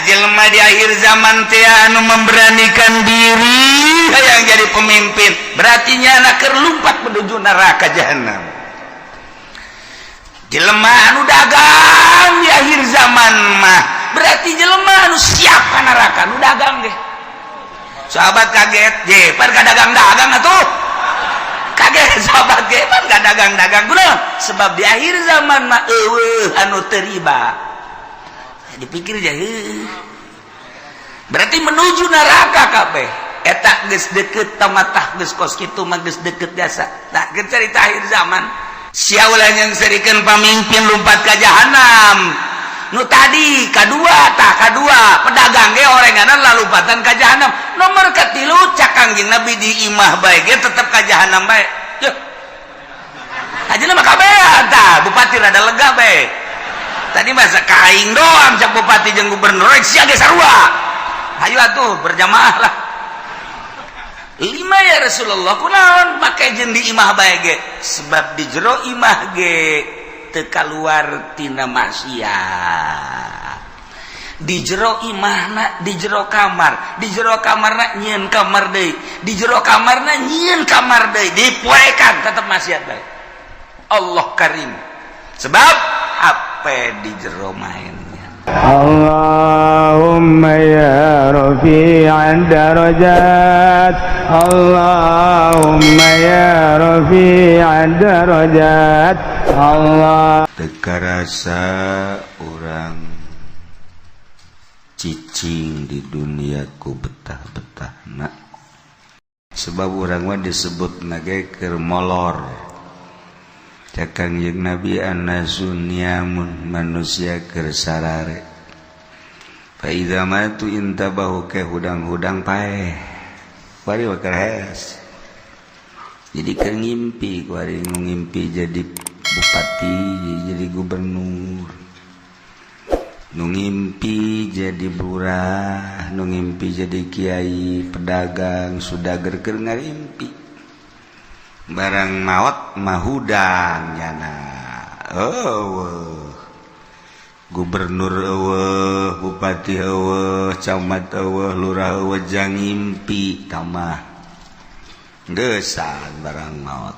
Jelema di akhir zaman teh anu memberanikan diri yang jadi pemimpin, berarti nyana keur lumpat menuju neraka jahanam. Jelema anu dagang di akhir zaman mah berarti jelema anu siap ka neraka nu dagang ge. Sahabat kaget, je pan ka dagang-dagang atuh. Kaget sahabat ge, pan ka dagang-dagang kunaon? Sebab di akhir zaman mah eueuh anu teu riba. Dipikir aja, heuh. Berarti menuju neraka kabeh. Eta geus deket tamatah, geus kos kitu mah geus deket jasa. Tah, geus cerita akhir zaman. Sia ulah nyeungseurikeun pamimpin lumpat ka jahanam. Nu tadi kadua, tah kadua pedagang ge orenganan lalumpatan ka jahanam. Nomor katilu, cak Kangjeng Nabi, di imah bae ge tetep ka jahanam bae. Yuh. Ajeuna mah kabehan tah, bupati rada lega bae. Tadi masa ka aing doang cak bupati jeung gubernur, rek sia ge sarua. Ayo atuh berjamaah lah. Lima ya Rasulullah, kunaon make jeung di imah bae ge? Sebab di jero imah ge teu kaluar tina maksiat. Di jero imahna, di jero kamar, di jero kamarna nyieun kamar deui, di jero kamarna nyieun kamar deui, dipoekan tetep maksiat bae. Allah Karim. Sebab apa di jero mainnya. اللهم يا رفيع الدرجات، اللهم يا رفيع الدرجات، الله Teu karasa urang cicing di dunia ku betah-betahna, sebab urang mah disebut nage keur molor. Cak Kangjeng Nabi, annasu niyamun, manusia keur sarare. Fa idza matu intabahu, ke hudang-hudang paeh. Kuari keur hees, jadi keur ngimpi kuari, ngimpi jadi bupati, jadi gubernur, nu ngimpi jadi lurah, nu ngimpi jadi kiai, pedagang, sudager keur ngarimpi. Barang maot mah hudang nyana, eueuh gubernur, eueuh bupati, eueuh camat, eueuh lurah, eueuh jang ngimpi tamah geusan barang maot.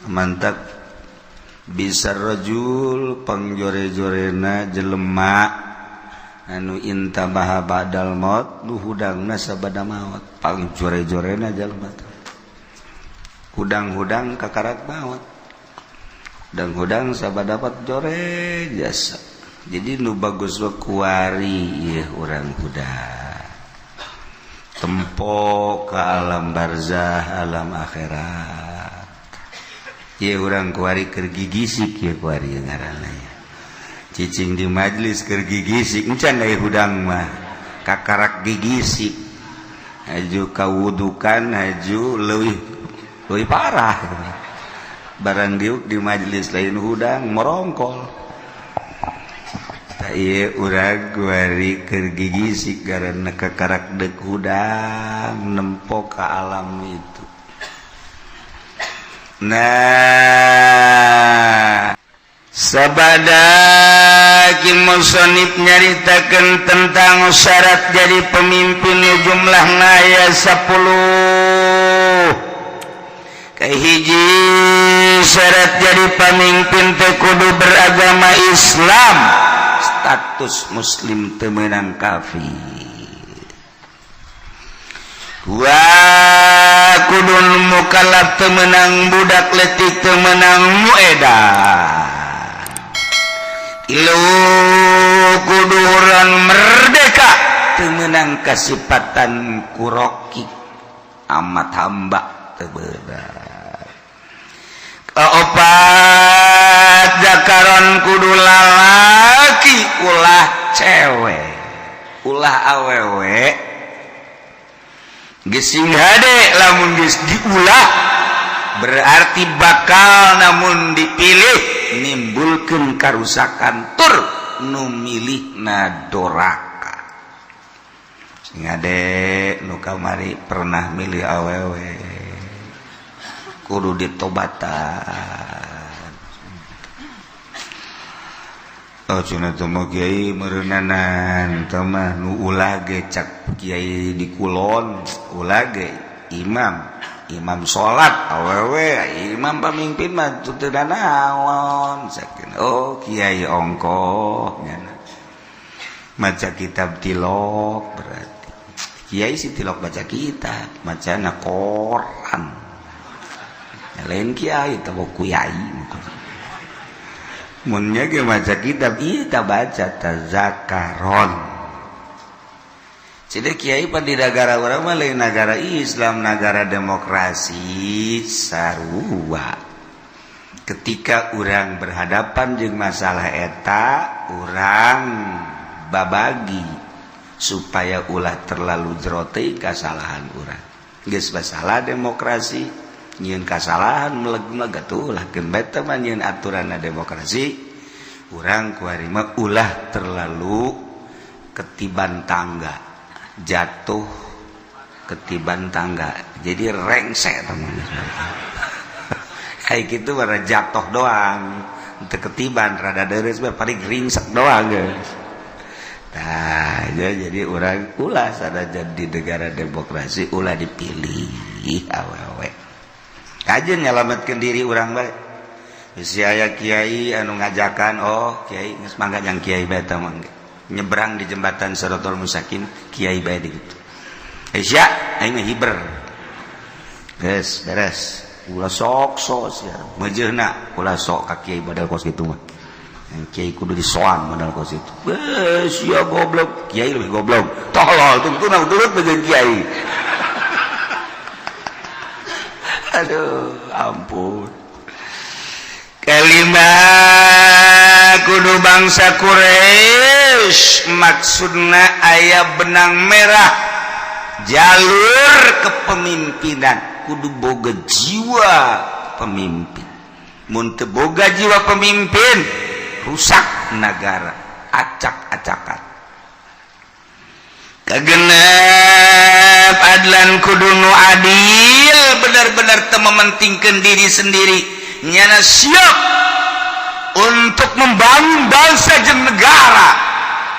Mantap bisa rajul pangjore-jorena jelema anu intabaha ba'dal maut, nu hudangna sabada maot. Pangjore-jorena jelema teh hudang-hudang kakarak maot, hudang-hudang sabada dapat jore jasa. Jadi nu bagus mah kuari ieu urang hudang tempo ke alam barzah, alam akhirat. Ieu urang kuari keur gigisik, ieu kuari ngaranna ya. Cicing di majlis keur gigisik, encan deui hudang mah kakarak gigisik, haju kawudukan, haju leuwih leuwih parah. Barang diuk di majlis lain hudang, morongkol. Tah, ieu urang kuari keur gigisik karena kakarak deuk hudang nempo ka alam itu. Nah, sabada Ki musonif nyaritakeun tentang syarat jadi pemimpin, jumlah aya 10. Kahiji, syarat jadi pemimpin teh kudu beragama Islam, status muslim, teu meunang kafir. Dua, kudu mukallaf, teu meunang budak letik, teu meunang nu edan. Tilu, kudu urang merdeka, teu meunang kasipatan ku rokik, amat hamba teu beunang. Kaopat, zakaron, kudu lalaki, ulah cewek, ulah awewe. Gesing hade lamun geus diulah, berarti bakal namun dipilih nimbulkeun karusakan tur nu milihna doraka. Sing hade nu kamari pernah milih awewe, kudu ditobatan. Oh, cenah teh mah kiai meureunanan teh mah nu ulah ge, cak kiai di kulon, ulah ge imam imam salat awewe, imam pamimpin mah teu naon. Oh, kiai ongkoh nyana maca kitab tilok, berarti kiai si tilok baca kitab, macana koran. Lain kiai teh, kiai munnya ge maca kitab, iya tak baca tazakaron. Jadi kiai pan di negara urang mah lain negara Islam, negara demokrasi sarua. Ketika orang berhadapan dengan masalah eta, urang babagi supaya ulah terlalu jero teh kesalahan urang. Geus masalah demokrasi, nyieun kasalahan meleg-meleg atuh lah keun bae teh mah nyieun aturan demokrasi. Urang kuari mah ulah terlalu ketiban tangga, jatuh ketiban tangga, jadi rengsek teman. Kayak gitu bara jatuh doang teu ketiban, rada deres bae, paling ringsek doang, guys. Nah ya, jadi urang ulah sada jadi negara demokrasi ulah dipilih awewe aja, nyelamatkan diri urang bae. Bisi aya kiai anu ngajakan, oh kiai geus mangga jang kiai bae tah, mangga nyebrang di jembatan Siratal Mustaqim, kiai bae di gitu. Eh sia, aing mah hiber. Geus beres. Ulah sok sok sia. Meujeuhna ulah sok ka kiai badal kos kitu mah. Kiai kudu disoan modal kos itu. Eh sia goblok, kiai lebih goblok. Tolol tungtuna turut jeung kiai. Aduh, ampun. Kelima, kudu bangsa Quraisy, maksudna aya benang merah jalur kepemimpinan, kudu boga jiwa pemimpin. Mun teu boga jiwa pemimpin, rusak negara, acak-acakan. Kagenep, adlan, kudu nu adil, benar-benar teu mementingkan diri sendiri, nyana siap untuk membangun bangsa jeung negara.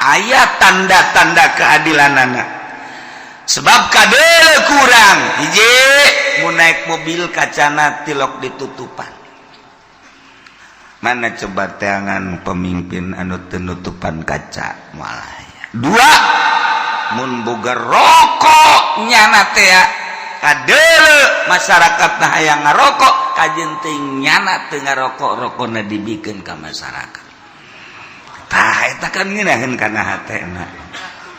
Aya tanda-tanda keadilan anak, sebab kadele kurang hiji, mau naik mobil kacana tilok ditutupan. Mana coba teangan pemimpin anu tenutupan kaca? Malah dua, mun boga rokok nyana teh kadele masyarakat, nah hayang ngarokok, kajeun teh nyana teu ngarokok, rokokna dibikeun ka masyarakat. Tah, eta kan ngeunaheun kana hatena.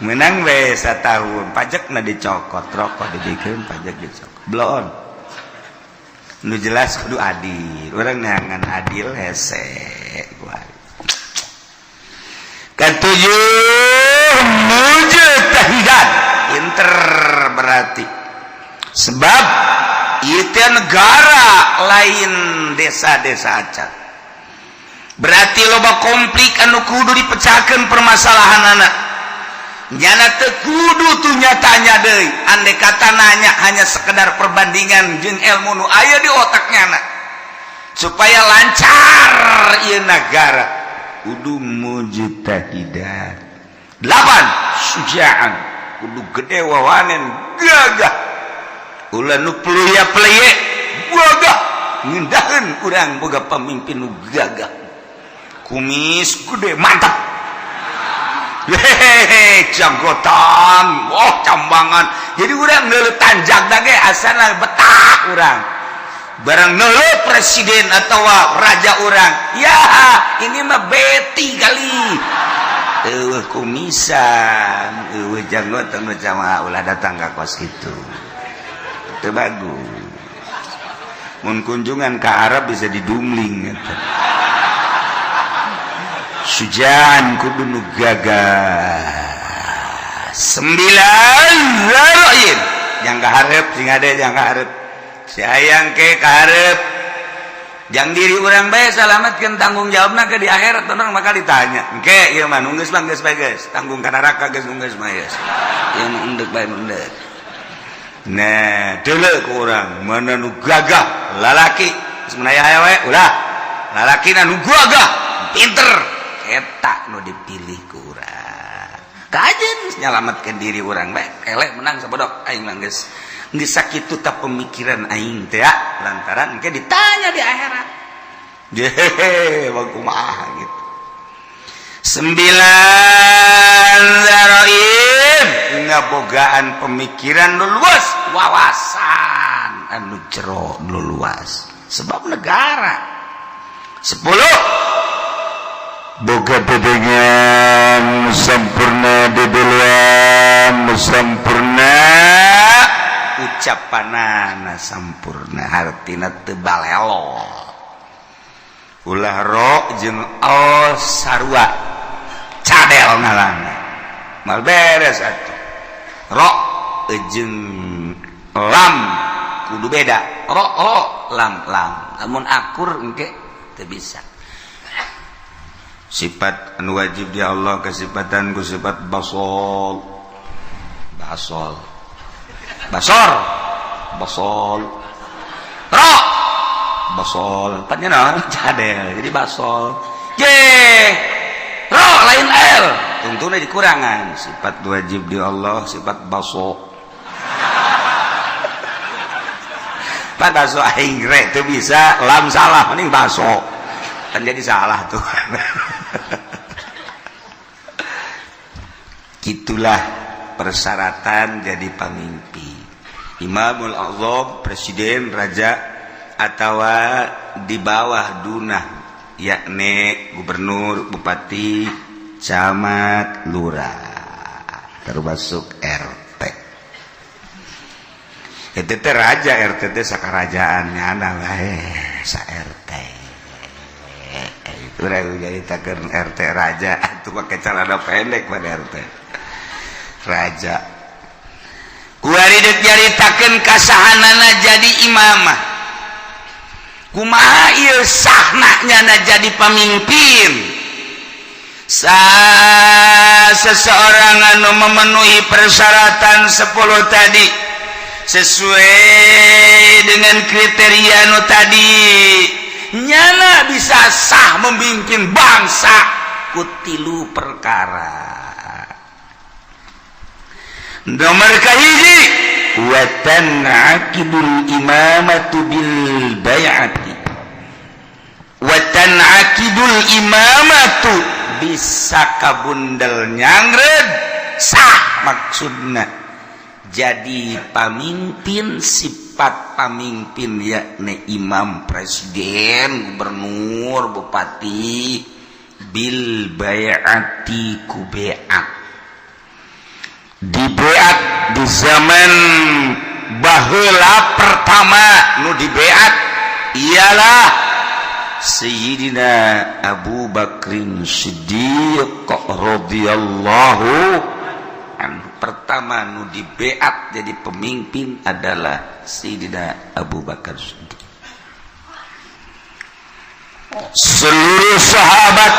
Menang we satahun, pajakna dicokot, rokok dibikeun, pajak dicokot, bloon. Nu jelas kudu adil, urang neangan adil hese. Ketujuh, mujtahidan, pinter, berarti sebab itu negara lain desa-desa acan, berarti loba konflik anu kudu dipecahkan permasalahan. Anak nyana teu kudu tuh nyatanya deui, andai kata nanya hanya sekedar perbandingan jeung ilmu nu aya di otaknya anak supaya lancar ieu negara, kudu mujtahidan. Delapan, sujaan, kudu gede wawanen, gagah, ulah nu peluya peleye, gagah. Ngindaheun urang boga pamimpin nu gagah, kumis gede, mantap, hehehe, janggotan, oh cambangan, jadi urang neuleuh tanjak ge asana betah urang. Barang neuleuh presiden atau raja urang, ya ini mah beti kali, eueuh kumisan, eueuh janggotan, jamaah ulah datang ka kos kitu, teu bagus. Mun kunjungan ke Arab bisa didumling eta. Sujan, kudu nu gagah. Sembilan, lain yang kaharep, sing ade yang kaharep, si hayang ke kaharep jang diri urang bae salamatkeun, tanggung jawabna ke di akhirat orang bakal ditanya. Engke ieu mah nu geus mah geus bae, geus tanggung ka neraka, geus nu geus mah geus ieu nu endek bae endek. Nah, deuleu ku urang mana nu gagah, lalaki geus menaya aya we ulah, lalaki nu gagah, pinter. Eta nu dipilih ku urang. Kajen nyalametkeun diri urang bae. Eleh menang sabodok aing mah geus. Geus sakitu ta pemikiran aing teh ya, lantaran engke ditanya di akhirat. Jehehe, kumaha gitu. 9 zaraim ngabogaan pemikiran nu luas, wawasan anu jero nu luas. Sebab negara. 10 boga dedengan sempurna, dedeluan sempurna, ucapanana sampurna, hartina teu balelo. Ulah ro jeung al sarua cadel ngalana mal beres atuh. Ro jeung lam kudu beda, ro ro lam lam, lamun akur engke teu bisa. Sifat anu wajib di Allah kesifatan ku sifat basol, basol, basor, basol, ro basol, tanya naon cadel jadi basol. J ro lain l tungtungna dikurangan. Sifat wajib di Allah sifat baso. Pak baso aing re teu bisa, lam salah mending baso kan jadi salah tuh. Itulah persyaratan jadi pemimpin. Imamul Azam, presiden, raja, atau di bawah dunah, yakni gubernur, bupati, camat, lurah, termasuk RT. Itu teh raja, RT teh sakarajaannya ana bae sa RT. Itu jadi takeun RT raja, itu pakai celana pendek pada RT. Raja. Kuari deuk nyaritakeun kasahanana jadi imamah. Kumaha ieu sahna nyana jadi pamimpin? Seseorang anu memenuhi persyaratan 10 tadi sesuai dengan kriteria nu tadi, nyana bisa sah memimpin bangsa ku tilu perkara. Nomor kahiji, wa tan'aqidul imamatu bil bai'ati. Wa tan'aqidul imamatu bisa kabundel nyangred sah, maksudna jadi pamimpin, sifat pamimpin yakni imam, presiden, gubernur, bupati, bil bai'ati ku bai'at. Dibeat di zaman baheula pertama nu dibeat ialah Sayyidina Abu Bakrin Siddiq radhiyallahu anhu. Pertama nu dibeat jadi pemimpin adalah Sayyidina Abu Bakar Siddiq. Seluruh sahabat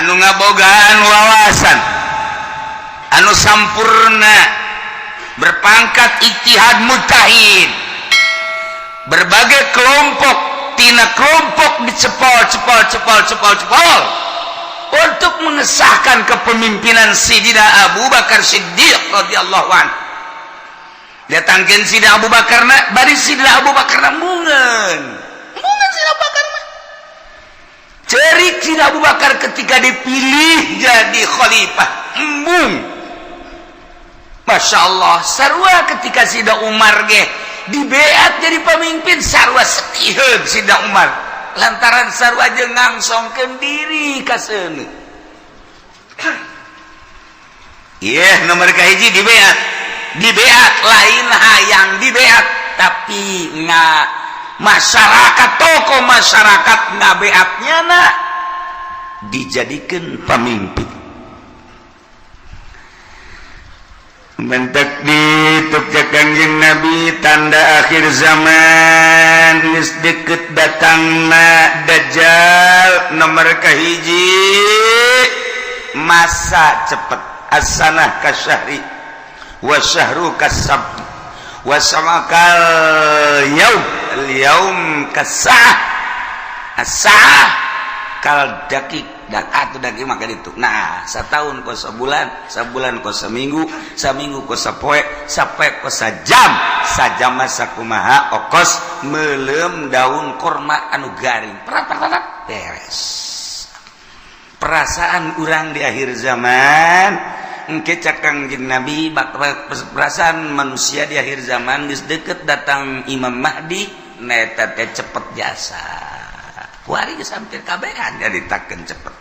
anu ngabogaan wawasan anu sampurna, berpangkat ijtihad mujtahid, berbagai kelompok tina kelompok dicepol cepol cepol cepol cepol untuk mengesahkan kepemimpinan Sayyidina Abu Bakar Siddiq radhiyallahu anhu. Datangkeun Sayyidina Abu Bakar na, bari Sayyidina Abu Bakar na mungeun. Mungeun Sayyidina Abu Bakar mah. Cerik Sayyidina Abu Bakar ketika dipilih jadi khalifah. Embung. Masya Allah, sarua ketika Sayyidina Umar ge dibeat jadi pemimpin, sarua setiheun Sayyidina Umar. Lantaran sarua jeung ngangsongkeun diri ka seuneu. Ieu nomor kahiji dibeat. Dibeat lain hayang dibeat, tapi nga masyarakat, tokoh masyarakat ngabeatnya na dijadikan pemimpin. Mentek dituk Kangjeng Nabi tanda akhir zaman geus deket datangna Dajjal nomor kahiji masa cepet asanah kasyahri wa syahru kasab wa samakal yaum al yaum kasah as-sa'ah kal dakik Dak atuh dak ieu maka ditu. Nah, satahun kos sabulan, sabulan kos saminggu, saminggu kos sapoe, sapoe kos sajam, sajam mah sakumaha okos meuleum daun korma anu garing. Prat prat prat, beres. Perasaan urang di akhir zaman engke cak Kangjeng Nabi, perasaan manusia di akhir zaman geus deket datang Imam Mahdi, neta teh cepet jasa. Kuari geus hampir kabehan nyaritakeun cepet.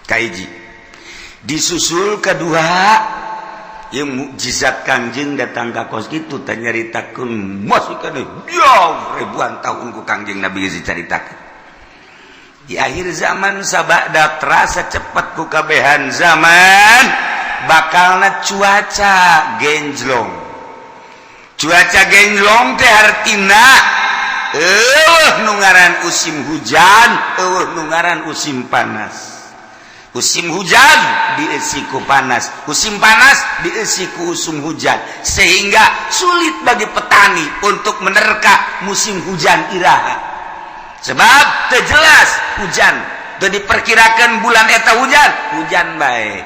Kahiji disusul kedua yang mukjizat Kangjeng datang ka kos kitu teh nyaritakeun masih kana jauh ribuan tahun ku Kangjeng Nabi geus dicaritakeun. Di akhir zaman sabada terasa cepet ku kabehan zaman, bakalna cuaca genjlong. Cuaca genjlong teh artina eueuh nu ngaran musim hujan, eueuh nu ngaran musim panas. Musim hujan diisi ku panas, musim panas diisi ku usum hujan, sehingga sulit bagi petani untuk menerka musim hujan iraha, sebab teu jelas hujan. Teu diperkirakan bulan eta hujan, hujan bae.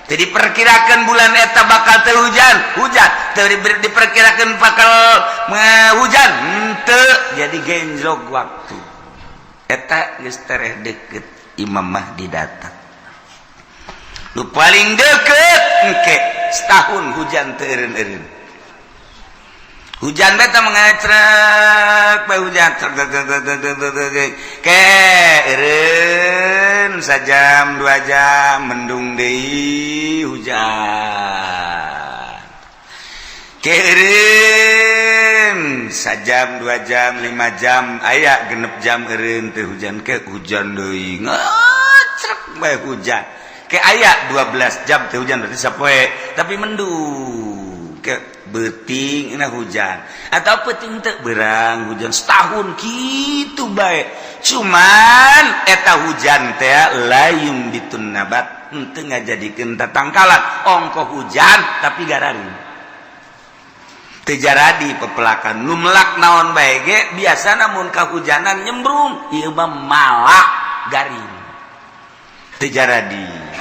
Teu diperkirakan bulan eta bakal teu hujan, hujan. Teu diperkirakan bakal hujan, henteu. Jadi genjlok waktu eta geus tereh deket Imam Mahdi datang. Nu paling deket engke setahun hujan teu eureun-eureun. Hujan beta mengecrek bae, hujan trek trek trek trek trek trek trek. Ke eureun sajam 2 jam, mendung deui, hujan. Ke eureun sajam, 2 jam, 5 jam, aya 6 jam eureun teu hujan, ke hujan deui, ngecrek bae hujan. Ke aya 12 jam teu hujan, berarti sapoe tapi mendung. Ke beuting na hujan atau peuting teu berang hujan. Setahun gitu bae, cuman eta hujan teh la yumbitun nabat, henteu ngajadikeun tatangkalan. Ongko hujan tapi gararing, teu jaradi pepelakan. Nu melak naon bae ge biasana mun kahujanan nyembrung, ieu mah malah garing, teu jaradi.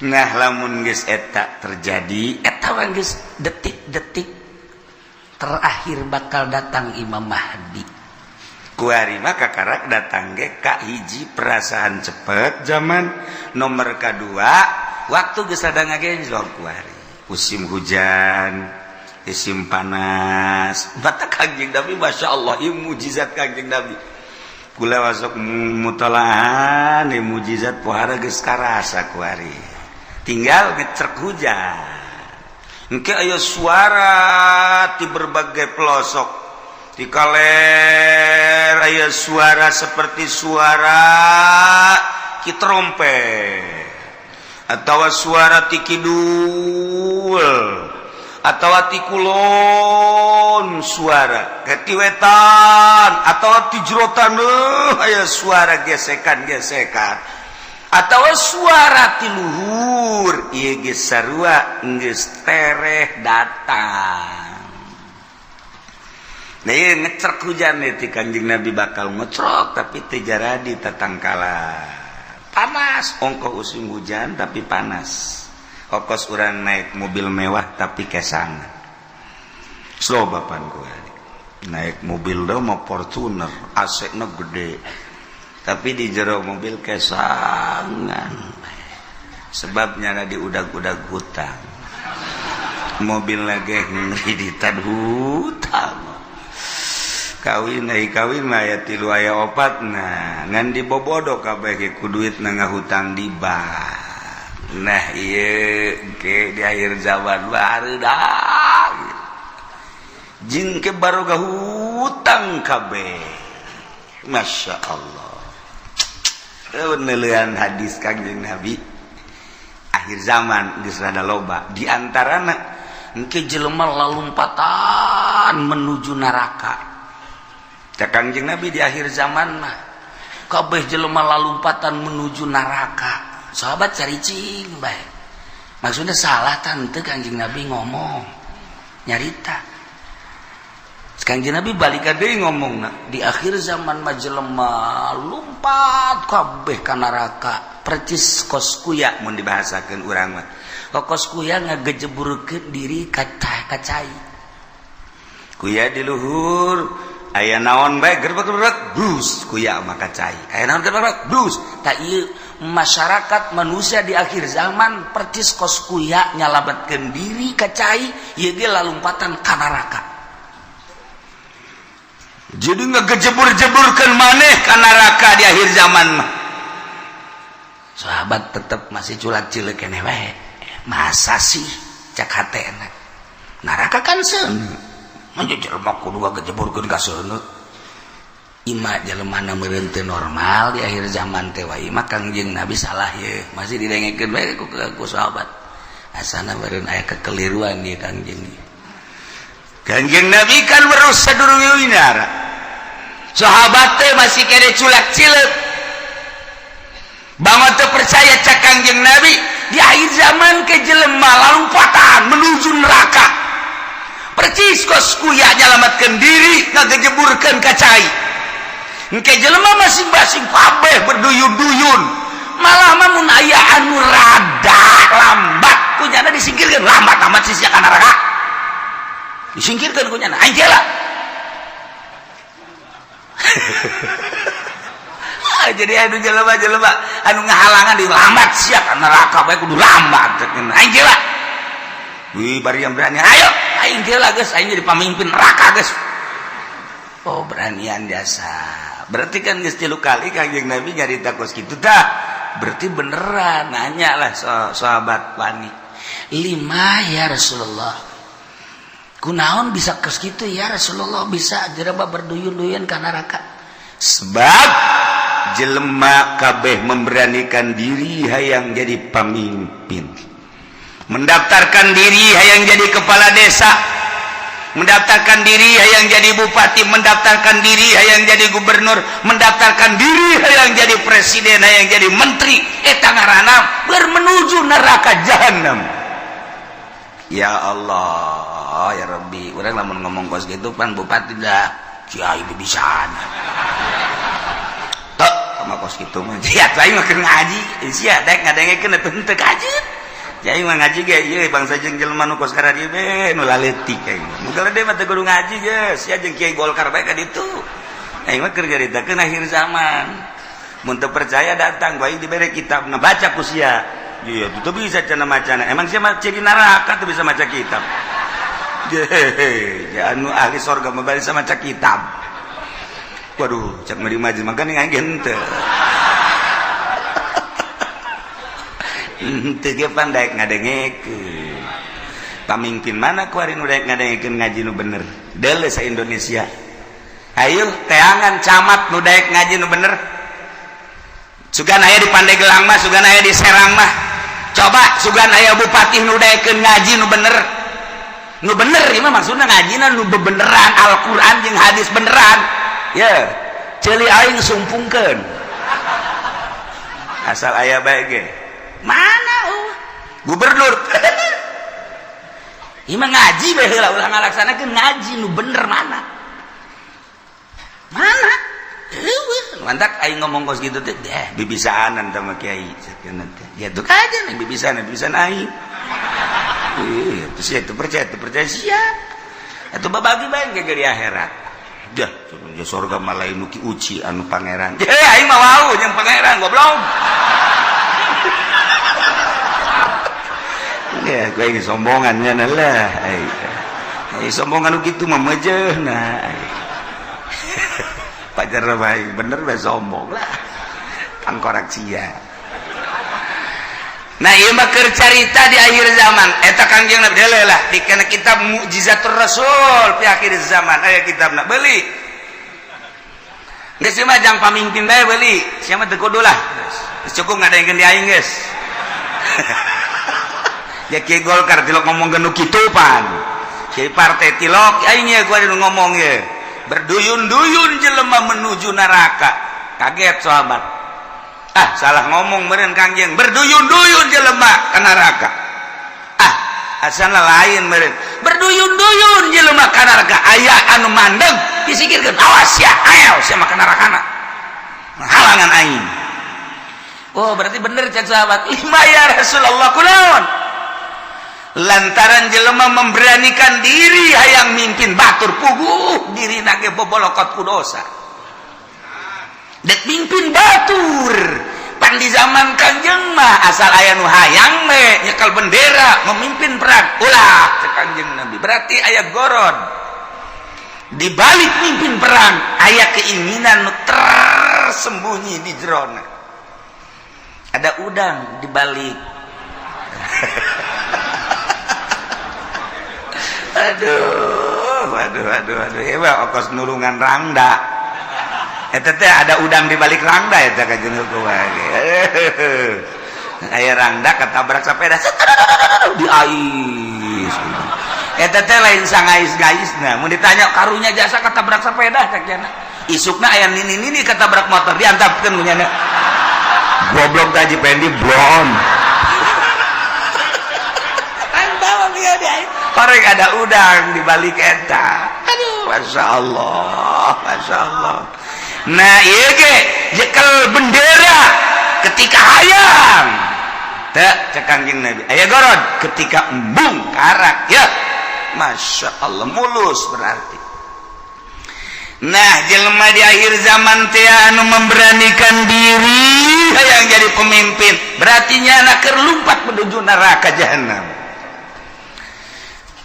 Nah, lamun geus eta terjadi, eta mah geus detik-detik terakhir bakal datang Imam Mahdi. Kuari mah kakarak datang ge ka hiji perasaan cepet zaman, nomor kadua waktu geus rada ngagenjlok kuari musim hujan, musim panas. Mata Kangjeng Nabi, Masya Allah, ieu mujizat Kangjeng Nabi. Kula masuk mutolahan ieu mujizat pohara geus karasa kuari. Tinggal ngecrek hujan engke aya suara di berbagai pelosok. Di kaler aya suara seperti suara ki trompet atau suara ti kidul atau ti kulon, suara ke ti wetan atau ti jero taneuh aya suara gesekan-gesekan atau suara ti luhur. Ieu geus sarua geus tereh datang. Nah, ieu ngecrek hujan ti Kanjeng Nabi bakal ngecrok tapi teu jaradi tatangkalan. Panas, ongkoh musim hujan tapi panas. Okos urang naik mobil mewah tapi kesangan. Slow bapan gue naik mobil do mau Fortuner, AC na gede, tapi di jero mobil kesangan, sebabnya di udag-udag hutang mobil lagi, ngreditan hutang. Kawin ai kawin mah aya tilu, aya opat. Nah, ngan dibobodo kabeh ge ku duit na ngahutang di bank. Nah, ieu ke di akhir zaman barudak jeung ke baroga hutang kabeh. Masya Allah, penelian hadis Kangjeng Nabi akhir zaman geus rada loba. Di antarana engke jelema lalumpatan menuju neraka. Cak Kangjeng Nabi, di akhir zaman mah kabeh jelema lalumpatan menuju neraka. Sahabat caricing bae, maksudnya salah tante Kangjeng Nabi ngomong nyarita. Kangjeng Nabi balik deui ngomongna, di akhir zaman mah jelema lumpat kabeh ka neraka percis kos kuya mun dibahasakeun urang mah. Kos kuya ngagejeburkeun diri ka cai. Kuya di luhur aya naon bae gerbek-gerbek brus kuya mah ka cai. Aya naon gerbek brus. Tah ieu masyarakat manusia di akhir zaman percis kos kuya nyalametkeun diri ka cai, ieu ge lalumpatan ka neraka. Jadi ngegejeburjeburkan maneh ka neraka di akhir zaman mah. Sahabat tetep masih culak cileuk keneh wae. Masa sih cak hatena. Neraka kan seuneu. Mah jelema kudu ngagejeburkeun ka seuneu. Ima jelema na meureun teu normal di akhir zaman teh wae mah Kangjeng Nabi salah ye. Masih didengekeun wae ku sahabat. Asana meureun aya kekeliruan ieu Kangjeng. Kangjeng Nabi kan weruh sadurunge. Sahabat teh masih kene culak cileuk. Bangun teu percaya cak Kangjeng Nabi di akhir zaman ke jelema lalumpatan menuju neraka. Percis kos kuya nyalametkeun diri ngagejeburkeun ka cai. Engke jelema masing-masing kabeh berduyun-duyun. Malah mah mun aya anu rada lambat kunyana disingkirkeun, lambat amat sih ka neraka. Disingkirkeun kunyana aing lah. Jadi anu jelema-jelema anu ngahalangan di lambat sia ka neraka bae kudu lambat aing lah. Wih bari yang berani ayo aing lah geus, aing jadi pamimpin neraka geus. Oh beranian jasa. Berarti kan geus 3 kali Kangjeng Nabi nyarita kos kitu tah. Berarti beneran nanya lah sahabat wani. Lima ya Rasulullah. Kunaon bisa kos kitu ya Rasulullah, bisa jelema berduyun-duyun ka neraka. Sebab jelema kabeh memberanikan diri hayang jadi pamimpin, mendaftarkan diri hayang jadi kepala desa, mendaftarkan diri hayang jadi bupati, mendaftarkan diri hayang jadi gubernur, mendaftarkan diri hayang jadi presiden, hayang jadi menteri. Eta ngaranna bermenuju neraka jahanam. Ya Allah ya Rabbi, urang lamun ngomong kos gitu pan bupati dah kiai bibisana. Tok sama kos kitu mah. Sia aing mah keur ngaji, sia daek ngadengekeun atuh henteu kajeun. Kiai mah ngaji ge ieu bangsa jeung jelema nu kos kararieu be nu laletik aing. Nu gede mah teu kudu ngaji ge, sia jeung kiai Golkar bae ka ditu. Aing mah keur nyaritakeun akhir zaman. Mun teu percaya datang bae dibere kitab baca ku sia. Iya, itu bisa cenah macana. Emang sia mah ciri neraka tuh bisa maca kitab. Hehehe, anu ahli sorga mah bisa maca kitab. Waduh, cek meri majlis makanya aing henteu. Henteu ge pan daek ngadengekeun. Pamimpin mana kuari nu daek ngadengekeun ngaji nu bener? Deuleu sa Indonesia. Ayo teangan camat nu daek ngaji nu bener. Sugan aya di Pandeglang mah, sugan aya di Serang mah. Coba sugan aya bupati nu daekeun ngaji nu bener. Nu bener ieu mah maksudna ngajina nu bebeneran Al-Qur'an jeung hadis beneran. Ye, ceuli aing sumpungkeun. Asal aya bae ge. Mana gubernur? Ieu mah ngaji bae heula ulah ngalaksanakeun ngaji nu bener mana? Mana? Eueuh, mantak aing ngomong kos kitu teh deh bibisaanan teh mah kiai sakeuna teh. Ya tuh kajen bibisaanan, bibisaan aing. Ih, terus ya teu percaya sia. Atuh babagi bae ge di akhirat. Dah, ya surga mah lain nu ki uci anu pangeran. Eh, aing mah wau jeung pangeran goblok. Ya, gue ini sombongannya lah. Eh, sombongan gitu mah mejeuhna. Pacar baik bener bae sombong lah. Tangkorak sia. Nah, ieu mah keur carita di akhir zaman. Eta Kangjeng Nabi deuleu lah di kana kitab Mukjizatur Rasul fi akhir zaman. Aya kitabna beuli. Geus mah jang pamimpin bae beuli. Sia mah teu kudu lah. Geus cukup ngadengkeun di aing geus. Ya kiai Golkar tilok ngomong nu kitu pan. Kiai partai tilok aing ye gua nu ngomong ye. Berduyun-duyun jelema menuju neraka. Kaget sahabat. Ah, salah ngomong meureun Kangjeng. Berduyun-duyun jelema ka neraka. Ah, asana lain meureun. Berduyun-duyun jelema ka neraka, aya anu mandeg disingkirkeun, "Awas ya, ayo sia mah ka nerakana, halangan aing." Oh, berarti bener cek sahabat. "Lima ya Rasulullah?" Kunaon? Lantaran jelema memberanikan diri hayang mimpin batur, puguh diri nage bobolokot ku dosa, dek mimpin batur. Pan di zaman Kanjeng mah asal aya nu hayang me nyekal bendera memimpin perang, ulah cek Kanjeng Nabi. Berarti aya gorod di balik mimpin perang, aya keinginan nu tersembunyi di jerona, ada udang di balik. Aduh, aduh, aduh, aduh, hebat okos nulungan rangda eta teh, ada udang di balik rangda eta. Kanjeng kumaha? Aya rangda ketabrak sepeda di ais eta teh, lain sangais-gaisna. Mun ditanya, karunya jasa ketabrak sepeda cek jana. Isukna aya nini nini ketabrak motor, diantapkeun ku nyana, "Goblok tah Pendi blon." Korek ada udang di balik eta. Aduh, masya Allah, masya Allah. Nah, iya ge jekel bendera ketika hayang teh, cek Kanjeng Nabi aya gorod. Ketika embung karak ya, masya Allah, mulus berarti. Nah, jelema di akhir zaman teh anu memberanikan diri yang jadi pemimpin, berarti nyana keur lumpat menuju neraka jahanam.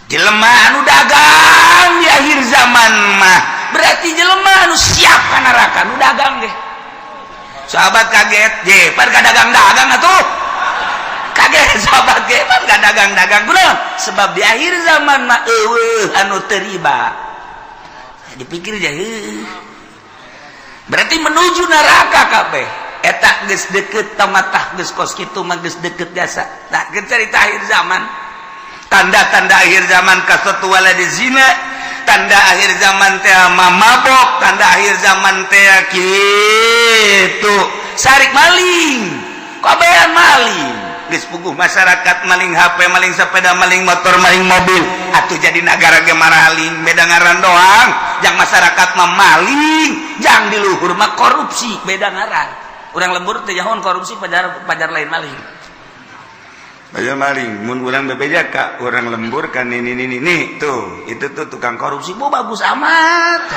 Jelema anu dagang di akhir zaman mah berarti jelema anu siap ka neraka, nu dagang ge. Sahabat kaget, "Je, pan ka dagang-dagang atuh." Kaget sahabat ge, pan ka dagang-dagang. Kunaon? Sebab di akhir zaman mah eueuh anu teu riba. Dipikir aja, berarti menuju neraka kabeh eta geus deket tamatah, geus kos kitu mah geus deket jasa. Nah, cerita akhir zaman, tanda-tanda akhir zaman kasatu waladi zina, tanda akhir zaman teh mabok, tanda akhir zaman teh kitu sarik maling, kabehan maling. Geus puguh masyarakat maling HP, maling sepeda, maling motor, maling mobil. Atuh jadi nagara ge maraling, beda ngaran doang. Jang masyarakat mah maling, jang di luhur mah korupsi, beda ngaran. Urang lembur teh jahon korupsi, pajar pajar lain maling. Ayo maling, mun urang bebeja ka urang lembur kan, ini ini ini tuh, itu tuh tukang korupsi, "Oh, bagus amat.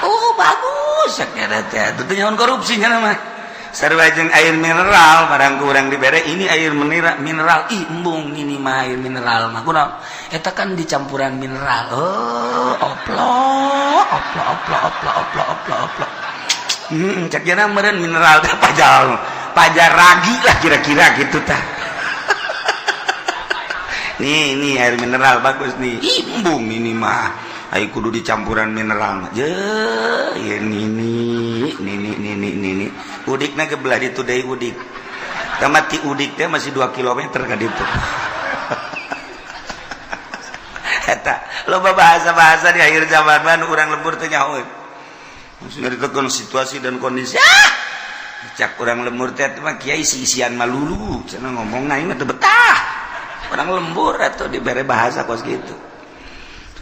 Oh, bagus." Kira teh itu teh nyaho korupsinya mah. Sarua jeung air mineral, barang ku urang dibere, "Ini air mineral, mineral." "Ih, embung ini mah air mineral mah." "Kunaon?" "Eta kan dicampuran mineral." Oh, oplo, oplo, oplo, oplo, oplo, oplo, oplo. Cek jana meureun mineral teh pajar pajar ragi lah kira-kira gitu tah. "Nih, ini air mineral bagus nih." "Ih, embung ini mah. Ayo kudu dicampuran mineral mah." Je, ya nini, nini, nini, nini. Udikna ke belah ditu deui udik. Tamat ti udik teh masih 2 km ka ditu. Eta loba bahasa-bahasa di akhir zaman mah urang lembur teh nyaho. Maksudnya ditekan situasi dan kondisi. Ah! Cak urang lembur teh mah kiai isi-isian malulu, cenah ngomong aing mah teu betah. Orang lembur atau dibere bahasa kos gitu.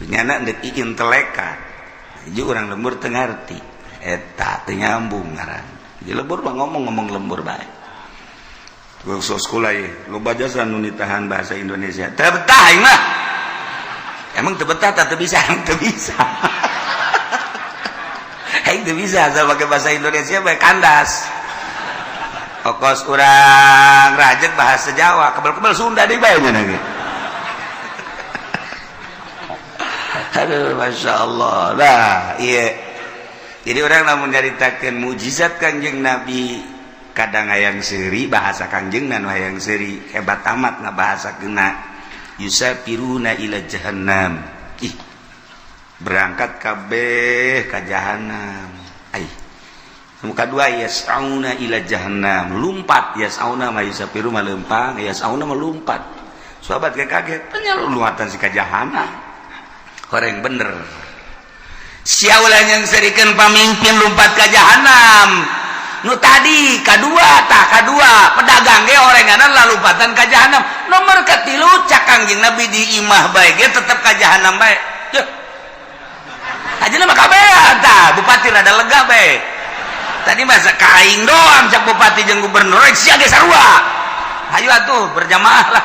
Nyana dek intelekan. Jadi orang lembur teu ngarti. Eta teu nyambung ngaran. Jadi lembur mah ngomong-ngomong lembur bae. Terus sekolah ye, loba jasa nu nitahan bahasa Indonesia. Teu betah aing mah. Emang teu betah teu bisa, teu bisa. Aing teu bisa asal pakai bahasa Indonesia bae kandas. Okos urang rajek bahasa Jawa, kebel-kebel Sunda deui bae nya ge. Aduh, masya Allah. Nah, iya. Jadi orang lamun nyaritakeun mukjizat Kanjeng Nabi, kadang hayang seuri bahasa Kanjeng nu hayang seuri, hebat amat ngabahasa kena yusafiruna ila jahannam. Ih, berangkat kabeh ka jahannam. Ai muka dua yas'auna ila jahannam, lumpat. Yas'auna ma yusafiru ma lempang, yas'auna ma lumpat. Sahabat kayak kaget, "Tanya lumpatan si ka jahannam?" Horeng bener sia ulah yang serikeun pamimpin lumpat ka jahannam. Nu tadi kadua tah, kadua pedagang ge orenganan lalumpatan ka jahannam. Nomor katilu cak Kangjeng Nabi di imah bae ge tetep ka jahanam bae. Yeuh. Ajeuna mah kabeh tah bupati rada lega bae. Tadi masa ka aing doang cak bupati jeung gubernur rek sia ge sarua. Hayu atuh berjamaah lah.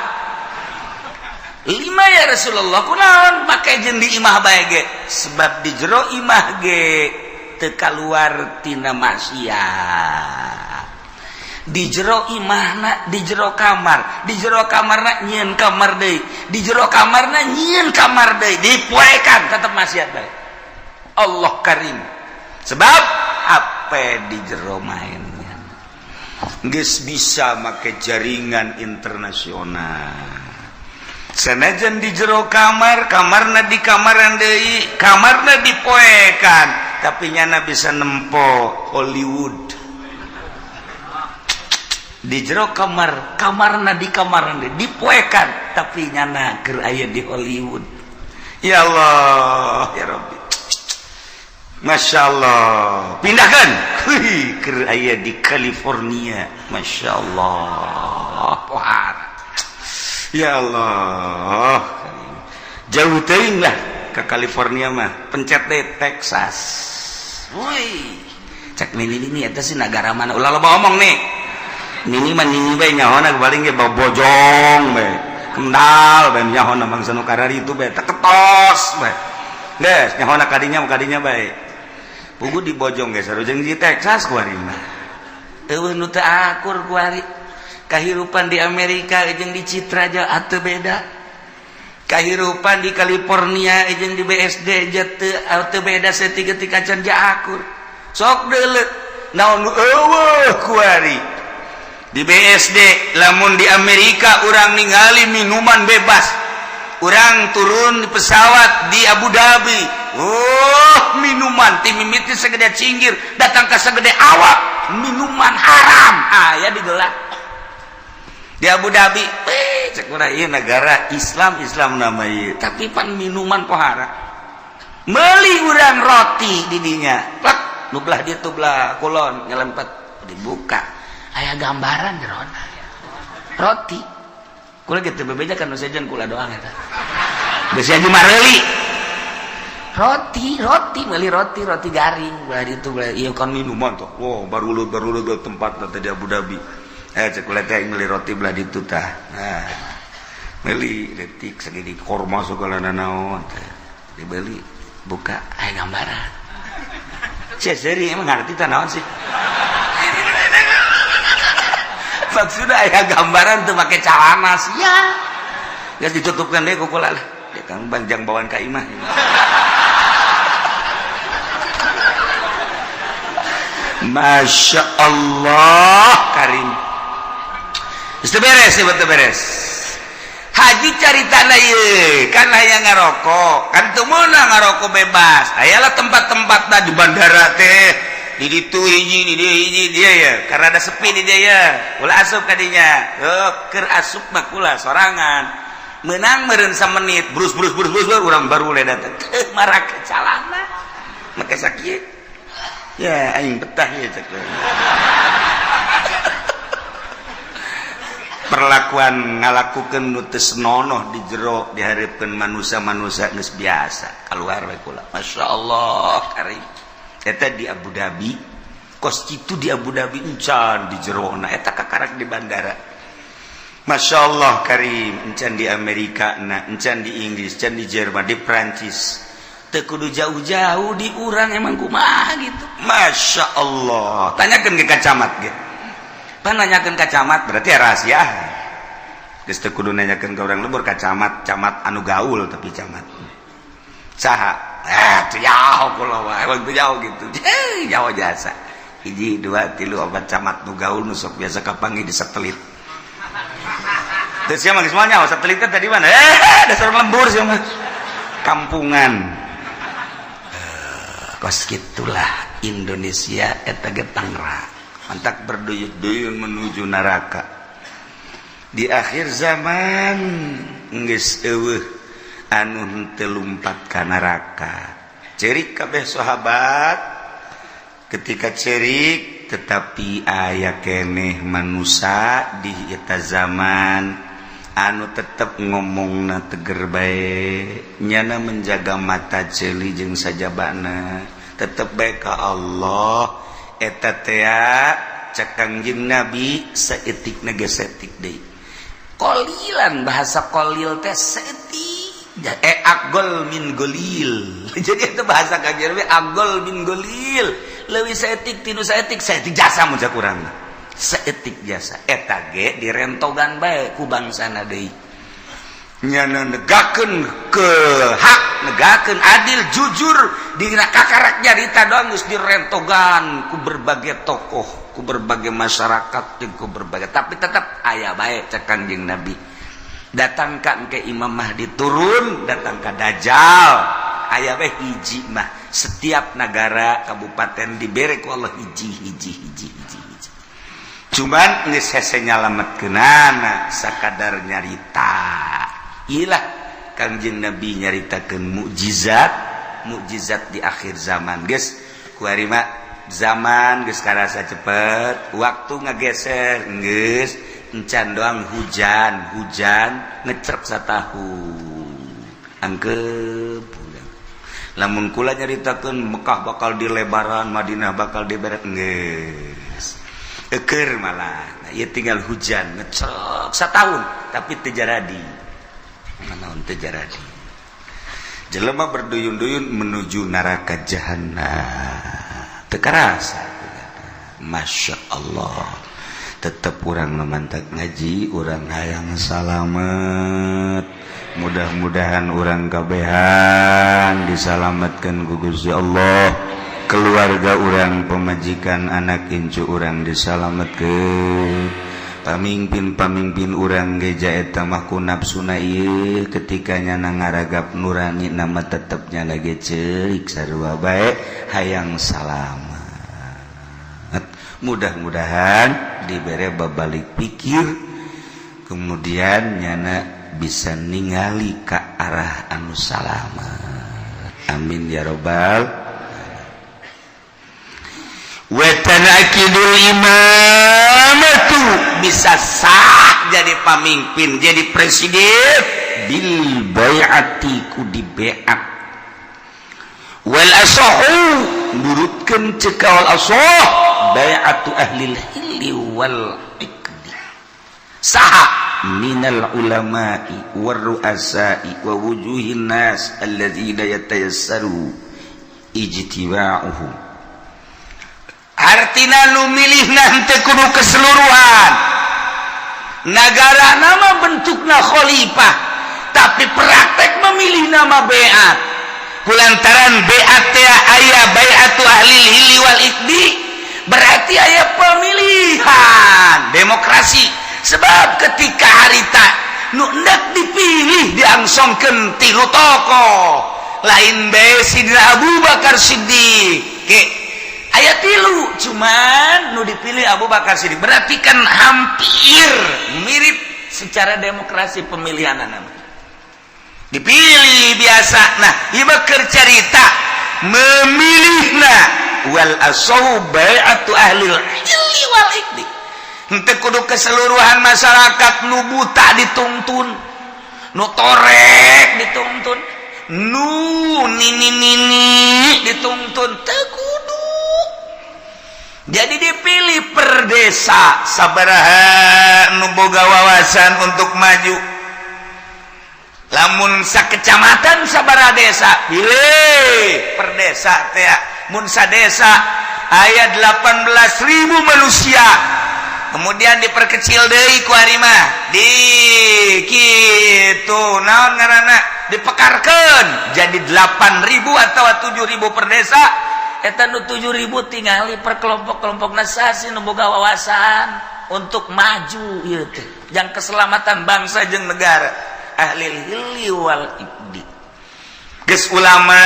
Lima ya Rasulullah kunaon make jeung di imah bae ge? Sebab di jero imah ge teu kaluar tina maksiat. Di jero imahna di jero kamar, di jero kamarna nyieun kamar deui, di jero kamarna nyieun kamar deui, dipoekan tetep maksiat bae. Allah karim. Sebab HP di jero mainnya geus bisa make jaringan internasional. Sanajan di jero kamar, kamarna di kamaran deui, kamarna dipoekan, tapi nyana bisa nempo Hollywood. Di jero kamar, kamarna di kamaran deui, dipoekan, tapi nyana keur aya di Hollywood. Ya Allah, ya Rabbi. Masya Allah. Pindahkan. Wih, keur aya di California. Masya Allah. Pohara. Ya Allah. Jauh teuing lah ke California mah. Pencet deh Texas. Woi. Cek nini nini eta sih negara mana? Ulah loba omong nih. Nini mah nini bae nyahona paling ge bojong bae. Kendal bae nyahona bangsa nu karari itu bae teketos bae. Geus nyahona kadinya kadinya bae. Pugu di bojong geus sarujeng di Texas kuari mah. Eueuh nu teu akur kuari. Kahirupan di Amerika jeung di Citra aja ateu beda. Kahirupan di California jeung di BSD aja teu beda saeutik-eutik acan ja akur. Sok deuleu naon nu eueuh kuari. Di BSD lamun di Amerika urang ningali minuman bebas. Urang turun di pesawat di Abu Dhabi. Oh, minuman ti mimiti segede cinggir datang ke segede awak, minuman haram aya digelar. Di Abu Dhabi, cek urang ieu negara Islam Islam nama ieu, tapi pan minuman pohara. Meuli urang roti di dinya. Plek, nu belah dieu tuh belah kulon nyelempet dibuka. Aya gambaran jerona. Roti. Kula gitu bebeja kan nu sejen kula doang eta. Geus aja mareuli. Roti, roti, meuli roti, roti garing belah ditu belah ieu kan minuman tuh. Wow, baru baru tempat teh di Abu Dhabi. Cek kula teh meuli roti belah ditu tah. Nah, meuli detik segini korma segala nanaon teh. Dibeli, buka aya gambaran. Sia seuri emang ngarti tah naon sih? Maksudnya aya gambaran tuh make calana sia. Geus ditutupkeun deui ku kula lah. Dia kan banjang bawaan ka imah. Masya Allah karim. Geus beres, betul beres. Haji cari tanah ieu, kan aya ngarokok, kan teu meunang ngarokok bebas. Ayalah tempat-tempatna di bandara teh. Di ditu hiji, di dieu hiji dia ya. Karena ada sepi di dia ya. Ulah asup kadinya. Oh, keur asup mah kula sorangan. Menang meureun samenit, brus brus brus brus urang baru le datang. Teu marake calana. Make sakieu. Ya aing betah ya cek. Perlakuan ngalakukeun nu teu senonoh di jero dihareupeun manusia-manusia geus biasa. Kaluar we kula. Masyaallah karim. Eta di Abu Dhabi, kos kitu di Abu Dhabi encan di jerona eta kakarak di bandara. Masya Allah karim, encan di Amerika na, encan di Inggris, encan di Jerman, di Prancis. Teu kudu jauh-jauh di urang emang kumaha gitu. Masya Allah. Tanyakeun ke camat ge. Pan nanyakeun ka camat berarti ya rahasia. Geus teu kudu nanyakeun ka urang lembur ka camat, camat anu gaul tapi camat. Saha? Teu jauh kula mah, emang teu jauh gitu. Jauh jasa. Hiji, dua, tilu, opat camat nu gaul nu sok biasa kapanggih di satelit. Terus siapa geus moal nyaho satelit teh tadi mana? Dasar lembur sia mah. Kampungan. Kos gitulah Indonesia eta ge Tangerang. Mantak berduyun-duyun menuju neraka. Di akhir zaman geus eueuh anu henteu lumpat ka neraka. Cerik kabeh sahabat ketika cerik tetapi aya keneh manusia di eta zaman Anu tetep ngomongna teger bae, nyana menjaga mata ceuli jeung sajabana, tetep bae ka Allah. Eta tea cek Kangjeng Nabi, saeutik ge saeutik deui, qolilan. Bahasa qolil teh saeutik, eh, aqollu min qolil. Jadi itu bahasa Kangjeng Nabi, aqollu min qolil, leuwih saeutik tinu saeutik. Saeutik jasa mun kurang, saeutik jasa. Eta ge direntogan bae ku bangsana deui. Nyana negakeun ke hak, negakeun adil, jujur, dina kakarak nyarita doang geus direntogan ku berbagai tokoh, ku berbagai masyarakat jeung ku berbagai, tapi tetap aya bae. Cek Kanjeng Nabi, datangkan ke Imam Mahdi turun, datang ke Dajjal, aya bae hiji mah. Setiap negara, kabupaten dibere ku Allah hiji, hiji, hiji, hiji, hiji. Cuman geus hese nyalametkeunana, sakadar nyarita. Ilah Kangjeng Nabi nyaritakeun mukjizat mukjizat di akhir zaman. Geus kuari mah zaman geus karasa cepet, waktu ngageser. Geus encan doang hujan, hujan ngecrek satahun angkep. Lamun kula nyaritakeun Mekah bakal dilebaran, Madinah bakal diberet, geus eker malah. Nah, ieu tinggal hujan ngecrek satahun, tapi teu jaradi naon, teu jaradi. Jelema berduyun-duyun menuju neraka jahanam, teu karasa. Masya Allah, tetap urang memantak ngaji, urang hayang salamet. Mudah-mudahan urang kabehan disalamatkan ku Gusti Allah, keluarga urang, pemajikan, anak incu urang disalamatkan, pamimpin-pamimpin urang geja. Eta mah ku nafsuna ieu ketika nyana ngaragap nurani nama, tetepnya lagi ceuk sarua bae hayang salamat. Mudah-mudahan dibere babalik pikir, kemudian nyana bisa ningali ke arah anu salamat. Amin ya robbal. Watanakidul imamatu, bisa sah jadi pamimpin, jadi presiden, bil bai'ati, ku di baiat. Wal asahu, nurutkeun ceuk wal asah, bai'atu ahlil hilli wal iqdi. Saha? Minal ulama'i war ru'asa'i wa wujuhin nas alladzina yatayassaru ijtiba'uhum. Artina nu milih nanti kudu keseluruhan negara. Nama bentukna khalifah, tapi praktek memilih nama beat. Kulantaran beat teh aya bai'atu ahli hilli wal iqdi, berarti aya pemilihan demokrasi. Sebab ketika harita nu hendak dipilih diangsongkeun tilu tokoh, lain bae Sidina Abu Bakar Siddiq ke aya tilu, cuman nu dipilih Abu Bakar Siddiq. Berarti kan hampir mirip secara demokrasi pemilihan nama dipilih biasa. Nah, ieu keur cerita memilihna. Wal asahu bai'atu ahli hilli wal iqdi. Henteu kudu keseluruhan masyarakat. Nu buta dituntun, nu torek dituntun, nu nini nini dituntun, teu kudu. Jadi dipilih per desa sabaraha nu boga wawasan untuk maju. Lamun sakecamatan sabaraha desa, pilih per desa teh. Mun sadesa aya 18.000 manusia, kemudian diperkecil deui ku ari mah di kitu, naon ngaranna, dipekarkeun jadi 8000 atau 7000 per desa. Eta nu 7000 tingali per kelompok-kelompok nasasi nu boga wawasan untuk maju ieu teh jang keselamatan bangsa jeung negara, ahli hilli wal iqdi. Geus ulama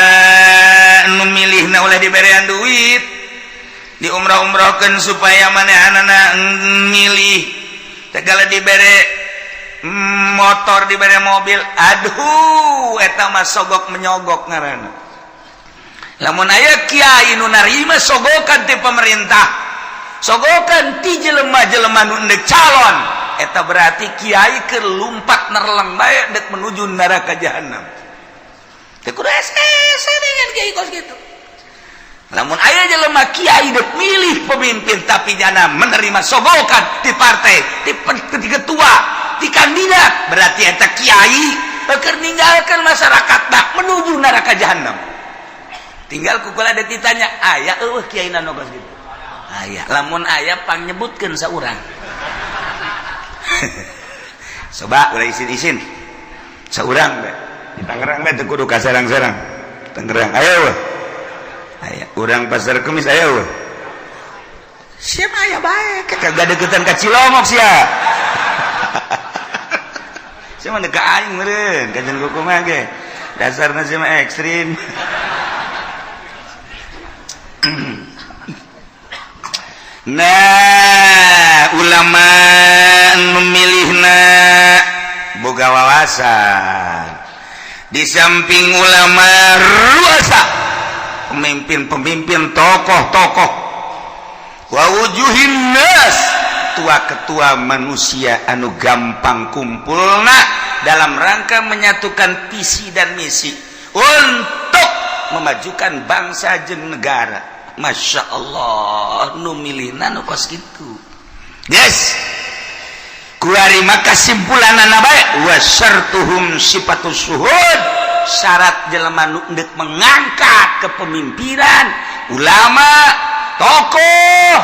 nu milihna ulah diberean duit, diumrah-umrahkeun supaya manehanana milih. Segala dibere motor, dibere mobil, aduh, eta mah sogok menyogok ngaranna. Lamun aya kiai nu narima sogokan ti pemerintah, sogokan ti jelema-jelema nu endek calon, Eta berarti kiai keur lumpat nerleng bae dek menuju neraka jahanam. Teu kudu SS dengan kiai kos kitu. Lamun aya jelema kiai dek milih pemimpin, tapi nyana menerima sogokan di partai, di ketua, di kandidat, berarti eta kiai keur ninggalkan masyarakat tak menuju neraka jahanam. Tinggal ku kula ditanya, aya eueuh kiai nu kos kitu? Aya. Lamun aya, pangnyebutkeun saurang. Coba ulah isin-isin, saurang be di Tangerang be, teu kudu ka Serang-Serang. Tangerang aya eueuh? Aya. Urang Pasar Kemis aya eueuh? Siapa aya bae, kagak deketan ka Cilongok sia. Sia mah ka aing meureun, kajian kumaha ge. Dasarna sia mah ekstrim. Nah, ulama memilihna boga wawasan. Di samping ulama ruasa, pemimpin-pemimpin, tokoh-tokoh, wa wujuhin nas, ketua-ketua manusia anu gampang kumpulna dalam rangka menyatukan visi dan misi untuk memajukan bangsa jeung negara. Masya Allah, nu milihna nu kos kitu. Yes, kuari maka kesimpulanana bae, wa syartuhum sifatus syuhud. Syarat jelema nu endek mengangkat kepemimpinan, ulama, tokoh,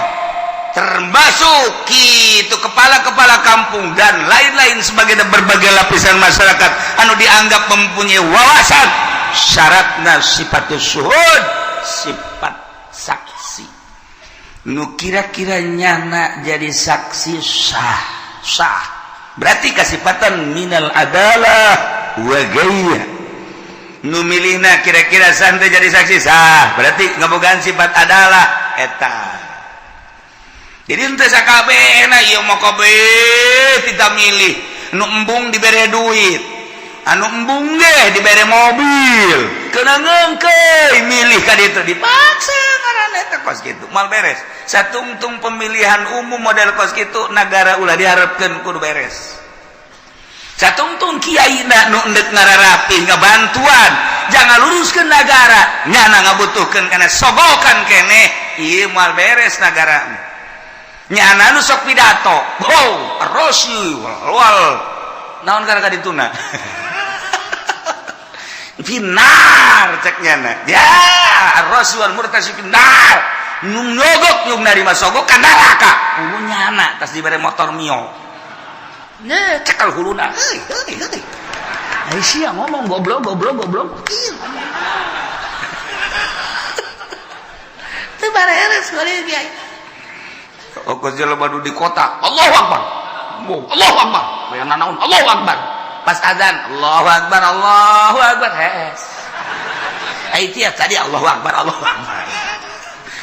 termasuk itu kepala-kepala kampung dan lain-lain sebagai berbagai lapisan masyarakat anu dianggap mempunyai wawasan, syaratna sifatus syuhud, sifat saksi nu kira-kira nyana jadi saksi sah. Sah berarti kasipatan minal adalah wa gaya. Nu milihna kira-kira santai jadi saksi sah, berarti ngabogaan sifat adalah eta. Jadi ente sakabehna ieu mah kabeh tidak milih nu embung dibere duit, anu embung ge dibere mobil, kena ngengkeuy milih ka ditu, dipaksa ngaranna. Eta kos kitu moal beres. Satungtung pemilihan umum model kos kitu, negara ulah diharapkeun kudu beres. Satungtung kiai na nu endek ngararapih ngabantuan jangan luruskeun negara, nyana ngabutuhkeun kana sogokan keneh, ieu moal beres negara. Nyana nu sok pidato, oh rosi wal naon kana kadituna finnar, cek nyana ya rosi wal murtasi finnar. Nu nyogok yung narima sogok ka neraka. Kudu nyana tas dibere motor Mio. Nah, cekal huluna, heuy heuy heuy. Ai sia ngomong goblok goblok goblok. Teu bareres bari kiai. Okos jelema nu di kota, Allahu Akbar. Allahu Akbar. Bayar nanaon, Allahu Akbar. Pas azan, Allahu Akbar, Allahu Akbar. Hees. Ai tiap tadi Allahu Akbar, Allahu Akbar.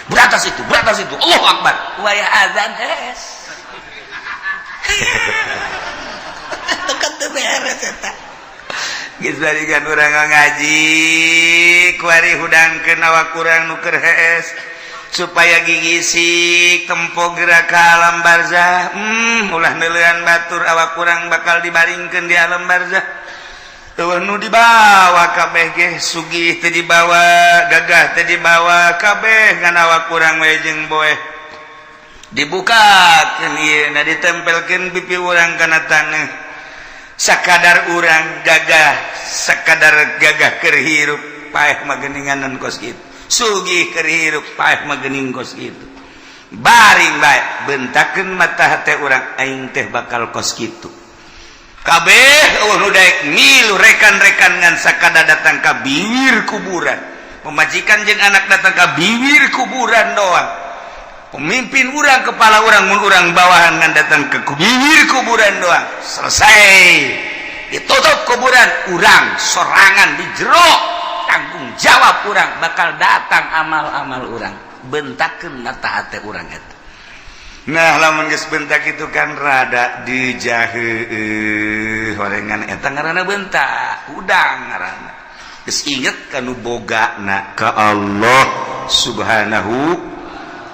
Beratas itu, Allahu Akbar. Wayah azan hees. Tekan teu beres eta. Geus barikan urang ngaji, kuari hudangkeun awak urang nu keur hees supaya gigisik tempo gerak ke alam barzah. Ulah neuleuan batur, awak kurang bakal dibaringkeun di alam barzah. Eueuh nu dibawa kabeh ge, sugih teu dibawa, gagah teu dibawa, kabeh ngan awak kurang we jeung boeh. Dibukakeun ieu na, ditempelkeun pipi urang kana taneuh. Sakadar urang gagah, sakadar gagah keur hirup, paeh mah geuninganan kos kitu. Sugih keur hirup, paeh mah geuning kos kitu. Baring bae, bentakeun mata hate urang, aing teh bakal kos kitu. Kabeh eueuh nu daek milu rekan-rekan ngan sakada datang ka bibir kuburan. Pemajikan jeung anak datang ka bibir kuburan doang. Pemimpin urang, kepala urang, mun urang bawahan ngan datang ke bibir kuburan doang. Selesai. Ditutup kuburan, urang sorangan di jero, tanggung jawab urang bakal datang amal-amal urang. Bentakeun mata hate urang eta. Nah, lamun geus bentak itu kan rada dijaheueuh horengan, eta ngaranna bentak udang ngaranna. Geus inget kanu bogana ka Allah Subhanahu.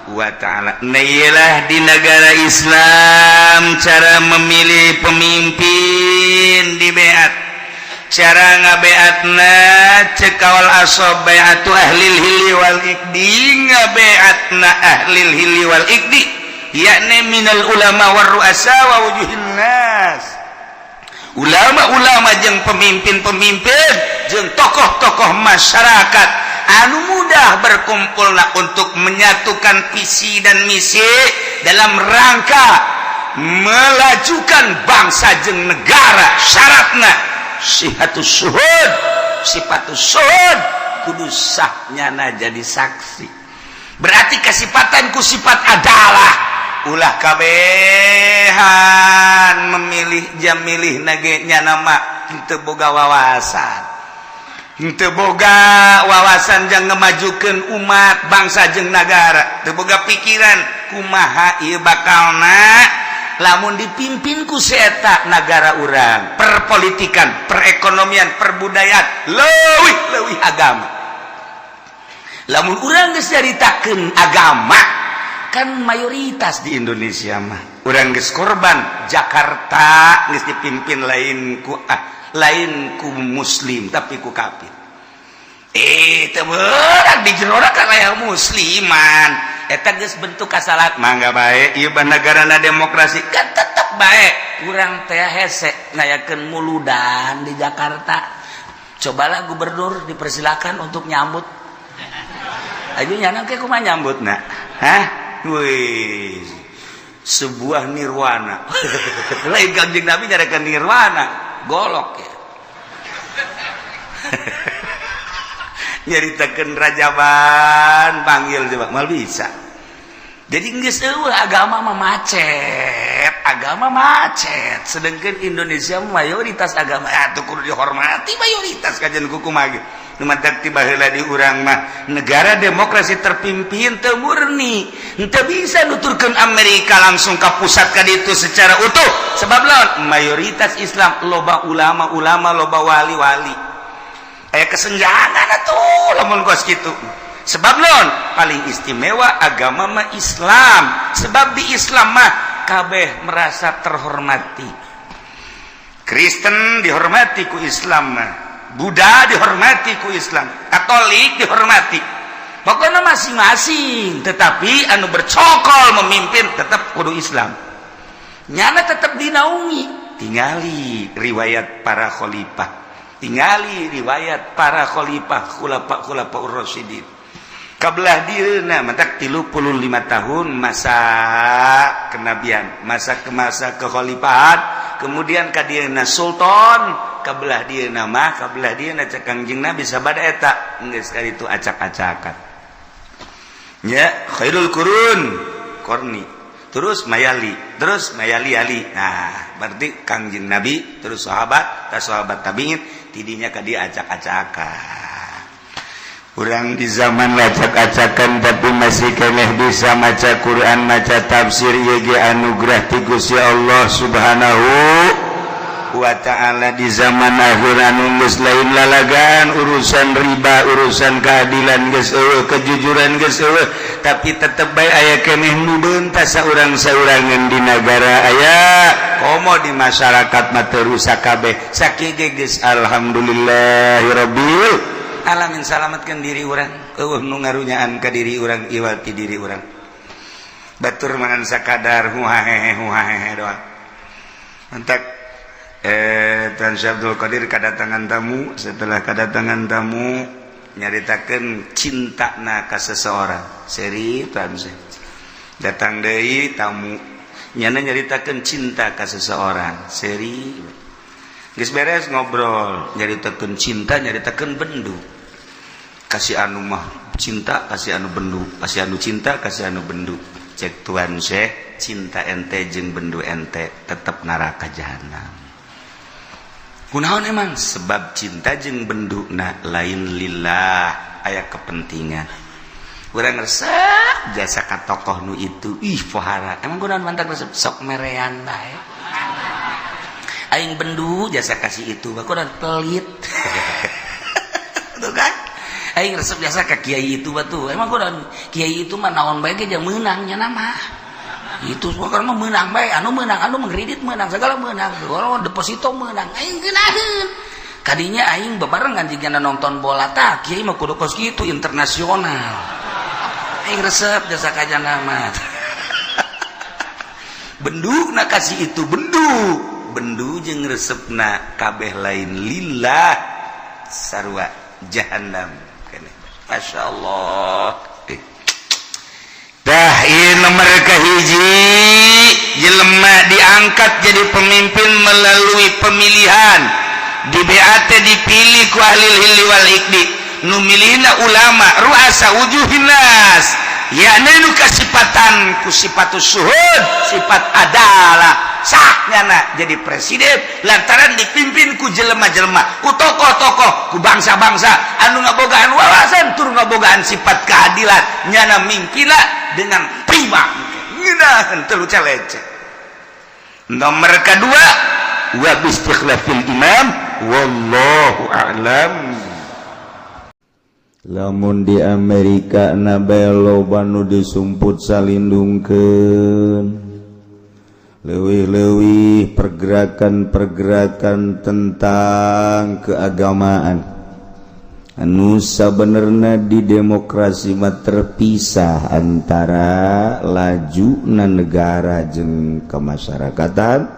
Wa ta'ala. Nah, iyalah, di negara Islam cara memilih pemimpin di beat, cara ngabeatna cek kawal asob bai'atu ahlil hilli wal iqdi, ngabeatna ahlil hilli wal iqdi, yakni minal ulama war ru'asa wa wujuhin nas, ulama-ulama jeung pemimpin-pemimpin jeung tokoh-tokoh masyarakat anu mudah berkumpullah untuk menyatukan visi dan misi dalam rangka melajukan bangsa jeung negara. Syaratna sihatus syuhud, sifatus syuhud, kudu sahnyana jadi saksi, berarti kesifatan ku sifat adalah ulah kabehan memilih jam milih nage nama henteu boga wawasan, henteu boga wawasan jang ngemajukeun umat, bangsa jeung nagara, teu boga pikiran kumaha ieu bakalna lamun dipimpin ku si eta nagara urang, perpolitikan, perekonomian, perbudayaan, leuwih leuwih agama. Lamun urang geus nyaritakeun agama kan mayoritas di Indonesia mah urang geus korban. Jakarta geus dipimpin lain ku lain ku muslim tapi ku kafir. Teu beurang di jero kan aya musliman. Eta geus bentuk kasalat. Mangga bae ieu negarana demokrasi kan tetep bae urang teh hese ngayakeun muludan di Jakarta. Cobalah gubernur dipersilakan untuk nyambut aja, nyana ke kumaha nyambutna? Hah, wih, sebuah nirwana. Lain Kanjeng Nabi nyarikan nirwana, golok ya nyaritakeun rajaban panggil coba mal bisa. Jadi geus eueuh agama mah macet, agama macet, sedangkan Indonesia mayoritas agama atuh kudu dihormati mayoritas. Kajian kumaha ge nu matak ti baheula di urang mah negara demokrasi terpimpin teu murni, henteu bisa nuturkeun Amerika langsung ka pusat ka ditu secara utuh. Sebab lawan mayoritas Islam, loba ulama-ulama, loba wali-wali, aya kesenjangan atuh lamun kos kitu. Sebab non paling istimewa agama mah Islam, sebab di Islam mah kabeh merasa terhormati. Kristen dihormati ku Islam mah, Buddha dihormati ku Islam, Katolik dihormati, pokoknya masing-masing. Tetapi anu bercokol memimpin tetap kudu Islam, nyana tetap dinaungi. Tingali riwayat para khalifah, tingali riwayat para khalifah, khulafa khulafa Rasyidin kabelah dieuna matak 35 tahun masa kenabian, masa ke masa kekhalifahan, kemudian ka dieuna sultan, kabelah dieuna mah, kabelah dieuna cek Kangjeng Nabi sabada eta geus kali itu acak-acakan nya. Khairul qurun qarni, terus mayali, terus mayali ali. Nah, berarti Kangjeng Nabi, terus sahabat, tas sahabat, tabiin, tidinya ka dia acak-acakan. Urang di zaman acak-acakan tapi masih keneh bisa maca Quran, maca tafsir, ieu ge anugerah ti Gusti Allah Subhanahu wa ta'ala. Di zaman akhir anu geus lain lalagaan, urusan riba, urusan keadilan geus eueuh, kejujuran geus eueuh, tapi tetep bae aya keneh nu beuntas saurang-saurangan di nagara, aya komo di masyarakat mah teu rusak kabeh. Sakieu ge geus alhamdulillahirabbil alamin, salamatkan diri urang, eueuh nu ngarunyaan ka diri urang, iwal ti diri urang. Batur mangan sakadar huhahehe huhahehe doang. Mantak Tuan Syekh Abdul Qadir kedatangan tamu. Setelah kedatangan tamu, nyaritakeun cinta na ka seseorang seri. Tuan Syekh datang deui tamu, nyana nyaritakeun cinta ka seseorang seri. Geus beres ngobrol, nyaritakeun cinta, nyaritakeun bendu, kasih anu mah cinta, kasih anu bendu, kasih anu cinta, kasih anu bendu. Cek Tuan Syekh, cinta ente jeung bendu ente tetap neraka jahanam. Kunaon emang? Sebab cinta jeung bendu na lain lillah, aya kepentingan. Urang resep jasa ka tokoh nu itu, ih pohara emang. Kunaon mantak resep? Sok merean bae. Aing bendu jasa kasih itu, kunaon? Pelit tuh kan. Aing resep biasa ka kiai itu batu. Emang gua kiai itu mah naon bae ge meunang nya nama. Itu kan mah meunang bae, anu meunang, anu mengkredit meunang, segala meunang. Orang deposito meunang. Aing geunaheun. Kadinya aing bebarengan jigana nonton bola tah, kiai mah kudu kos kitu internasional. Aing resep jasa kajana mah. Bendu na kasih itu bendu. Bendu jeung resepna kabeh lain lillah sarua jahannam. Masya Allah. Dah ieu nomor kahiji, jelema diangkat jadi pemimpin melalui pemilihan di BAT, dipilih ku ahli hilli wal iqdi, nu milihna ulama ruasa wujuhin nas, yakni nu kasipatan ku sifatus syuhud, sifat adalah sahnya jadi presiden lantaran dipimpin ku jelema-jelema, ku tokoh-tokoh, ku bangsa-bangsa anu ngabogaan wawasan tur ngabogaan sifat keadilan. Nyana mingkina dengan prima ngeunaheun teu lecek. Nomor kedua, wa bistikhlafil imam, wallahu a'lam. Lamun di Amerika na loba nu disumput salindungkeun, leuwih-leuwih pergerakan-pergerakan tentang keagamaan anu sabenerna di demokrasi mah terpisah antara laju na negara jeung kemasyarakatan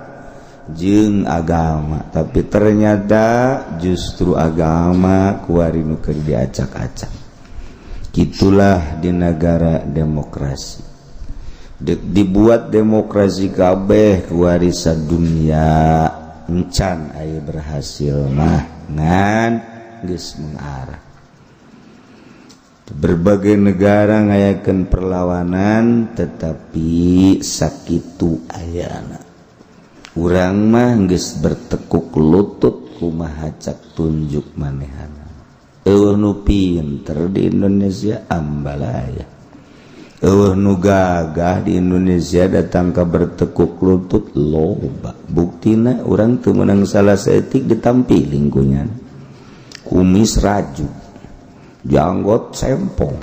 jeung agama, tapi ternyata justru agama kuari nu keur diacak-acak. Gitulah di negara demokrasi. Dek dibuat demokrasi kabeh warisan dunia encan aya berhasil mah, ngan geus mengarah. Berbagai negara ngayakeun perlawanan, tetapi sakitu ayana. Urang mah geus bertekuk lutut, kumaha cak tunjuk manehana. Euweuh nu pinter di Indonesia, ambalaya. Euweuh nu gagah di Indonesia, datang ke bertekuk lutut loba. Buktina urang teu meunang salah saeutik ditampiling ku nyana. Kumis raju, janggot sempong,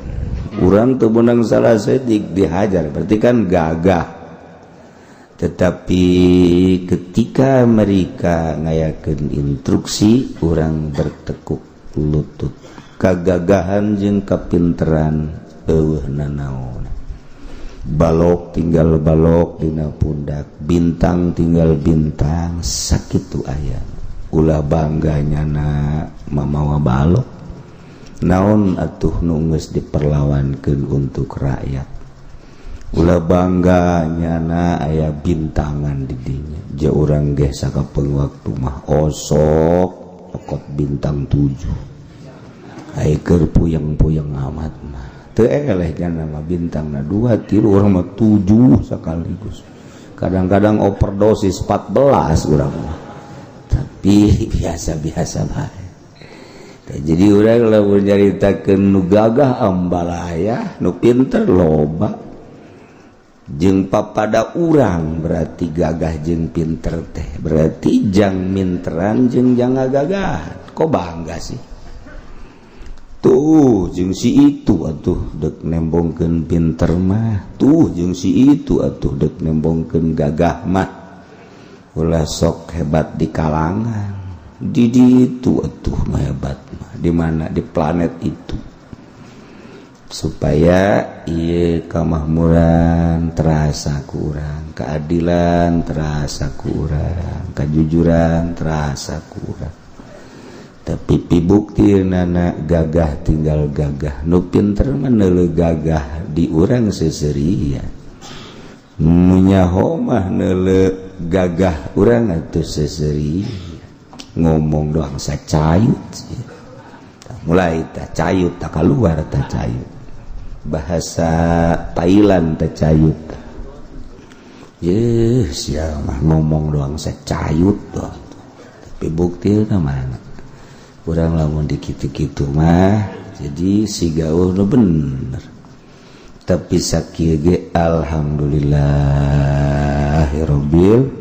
urang teu meunang salah saeutik dihajar, berarti kan gagah. Tetapi ketika mereka ngayakeun instruksi, urang bertekuk lutut. Kagagahan jeung kapinteran euweuh nanaon. Balok tinggal balok dina pundak, bintang tinggal bintang, sakitu aya. Ulah bangga nyana mamawa balok. Naon atuh nu geus diperlawankeun untuk rakyat? Ulah bangga nyana aya bintangan di dinya. Ja urang ge sakapeung waktu mah osok nyokot bintang 7. Ai keur puyeng-puyeng amat mah. Teu eleh nyana mah bintangna 2 3, urang mah 7 sekaligus. Kadang-kadang overdosis 14 urang mah. Tapi biasa-biasa bae. Jadi urang lamun nyaritakeun nu gagah ambalaya, nu pinter loba. Jeung papada urang berarti gagah jeung pinter teh berarti jang minteran jeung jang gagah. Kok bangga sih? Tuh jeung si itu atuh dek nembongkeun pinter mah, tuh jeung si itu atuh dek nembongkeun gagah mah. Ulah sok hebat di kalangan di itu atuh mah hebat mah di mana, di planet itu, supaya ieu kamakmuran terasa kurang, keadilan terasa kurang, kejujuran terasa kurang. Tapi pibukti nana gagah tinggal gagah, nu pinter mah neuleuh gagah di urang seserian, nu nyaho mah neuleuh gagah urang atuh seseri. Ngomong doang sacayut, mulai tak cayut, tak keluar tak cayut, bahasa Thailand tak cayut. Ye, siapa ngomong doang secayut doang, tapi bukti mana? Kurang lamun dikitu-kitu mah jadi si gaul nu bener. Tapi sakieu ge alhamdulillahirabbil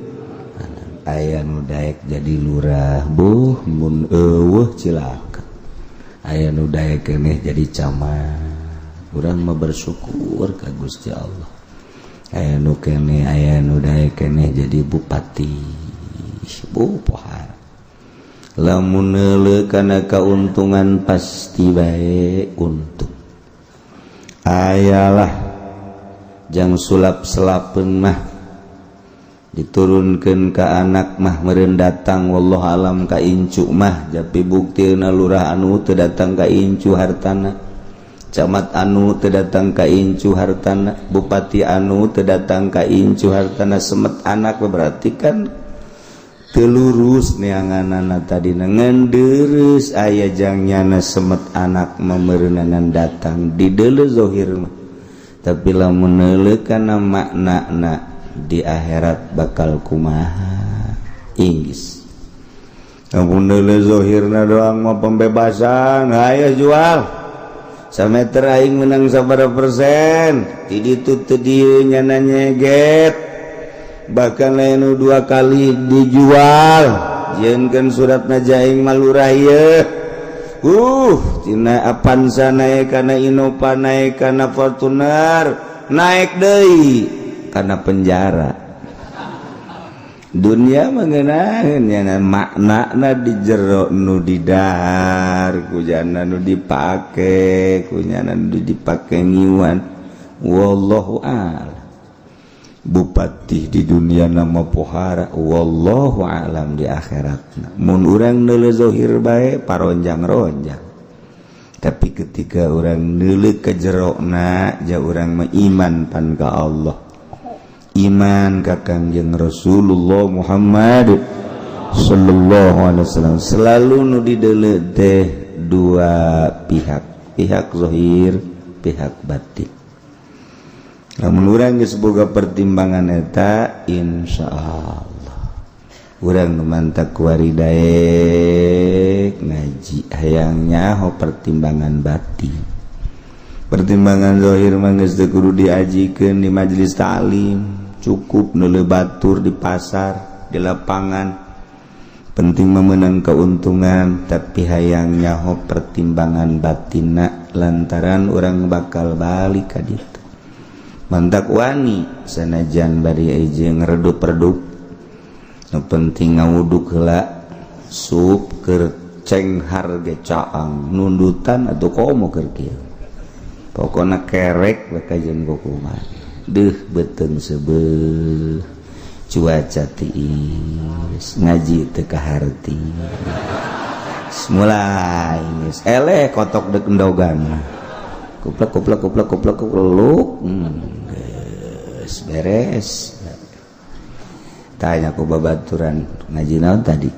aya nu daek jadi lurah, buh mun eueuh cilaka. Aya nu daek keneh jadi camat. Urang mah bersyukur ka Gusti Allah. Aya nu keneh, aya nu daek keneh jadi bupati. Bu pohara. Lamun neuleu kana kauntungan, pasti bae untung. Ayalah jang sulap selapeun mah diturunkan ke anak mah meureun datang, wallahu alam, ka incu mah. Tapi buktina lurah anu teu datang ka incu hartana, camat anu teu datang ka incu hartana, bupati anu teu datang ka incu hartana, semet anak. Berarti kan teu lurus neanganana tadi. Ngan deres aya jangnyana semet anak memeureunanan datang di deuleu zohir mah, tapi lamun neuleu kana maknana di akhirat bakal kumaha? Inggis. Lamun neuleu zohirna doang mah pembebasan, hayo jual sameter, aing menang sabaraha persen. Ti ditu teu dieu nyana nyeget, bahkan lain dua kali dijual. Jieunkeun suratna, aing mah lurah ieu. Tina Avanza naik kana Innova, naik kana Fortuner, naik deui kana penjara. Dunia mengenakan makna di jero, nu didahar kujana, nu dipake kunyana, nu dipake ngiwan, wallahu a'lam. Bupati di dunia nama pohara, wallahu alam di akhirat. Mun urang neuleu zohir bae paronjang-ronjang, tapi ketika urang neuleu ke jerokna ja, urang mah iman pan ka Allah, iman ka Kangjeng Rasulullah Muhammad sallallahu alaihi wasallam. Selalu nu dideuleu teh dua pihak, pihak zohir, pihak batin. Lamun urang geus boga pertimbangan eta, insya Allah urang nu mantak kuari daek ngaji hayang nyaho pertimbangan batin. Pertimbangan zohir mah geus teu kudu diajikeun di majelis taklim, cukup neuleu batur di pasar, di lapangan, penting memenang keuntungan. Tapi hayang nyaho pertimbangan batinna, lantaran urang bakal balik ka ditu. Mantak wani sanajan bari jeung redup-redup, nu penting ngawuduk heula sup keur cenghar ge caang nundutan atau komo keur kieu. Pokona kerek we kajeun kumaha deuh, beuteung seubeuh, cuaca tiis, ngaji teu kaharti. Mulai geus eleh kotok deuk endogan, kuplek kuplek kuplek kuplek kupluk, geus beres. Tanya ku babaturan, ngaji naon tadi?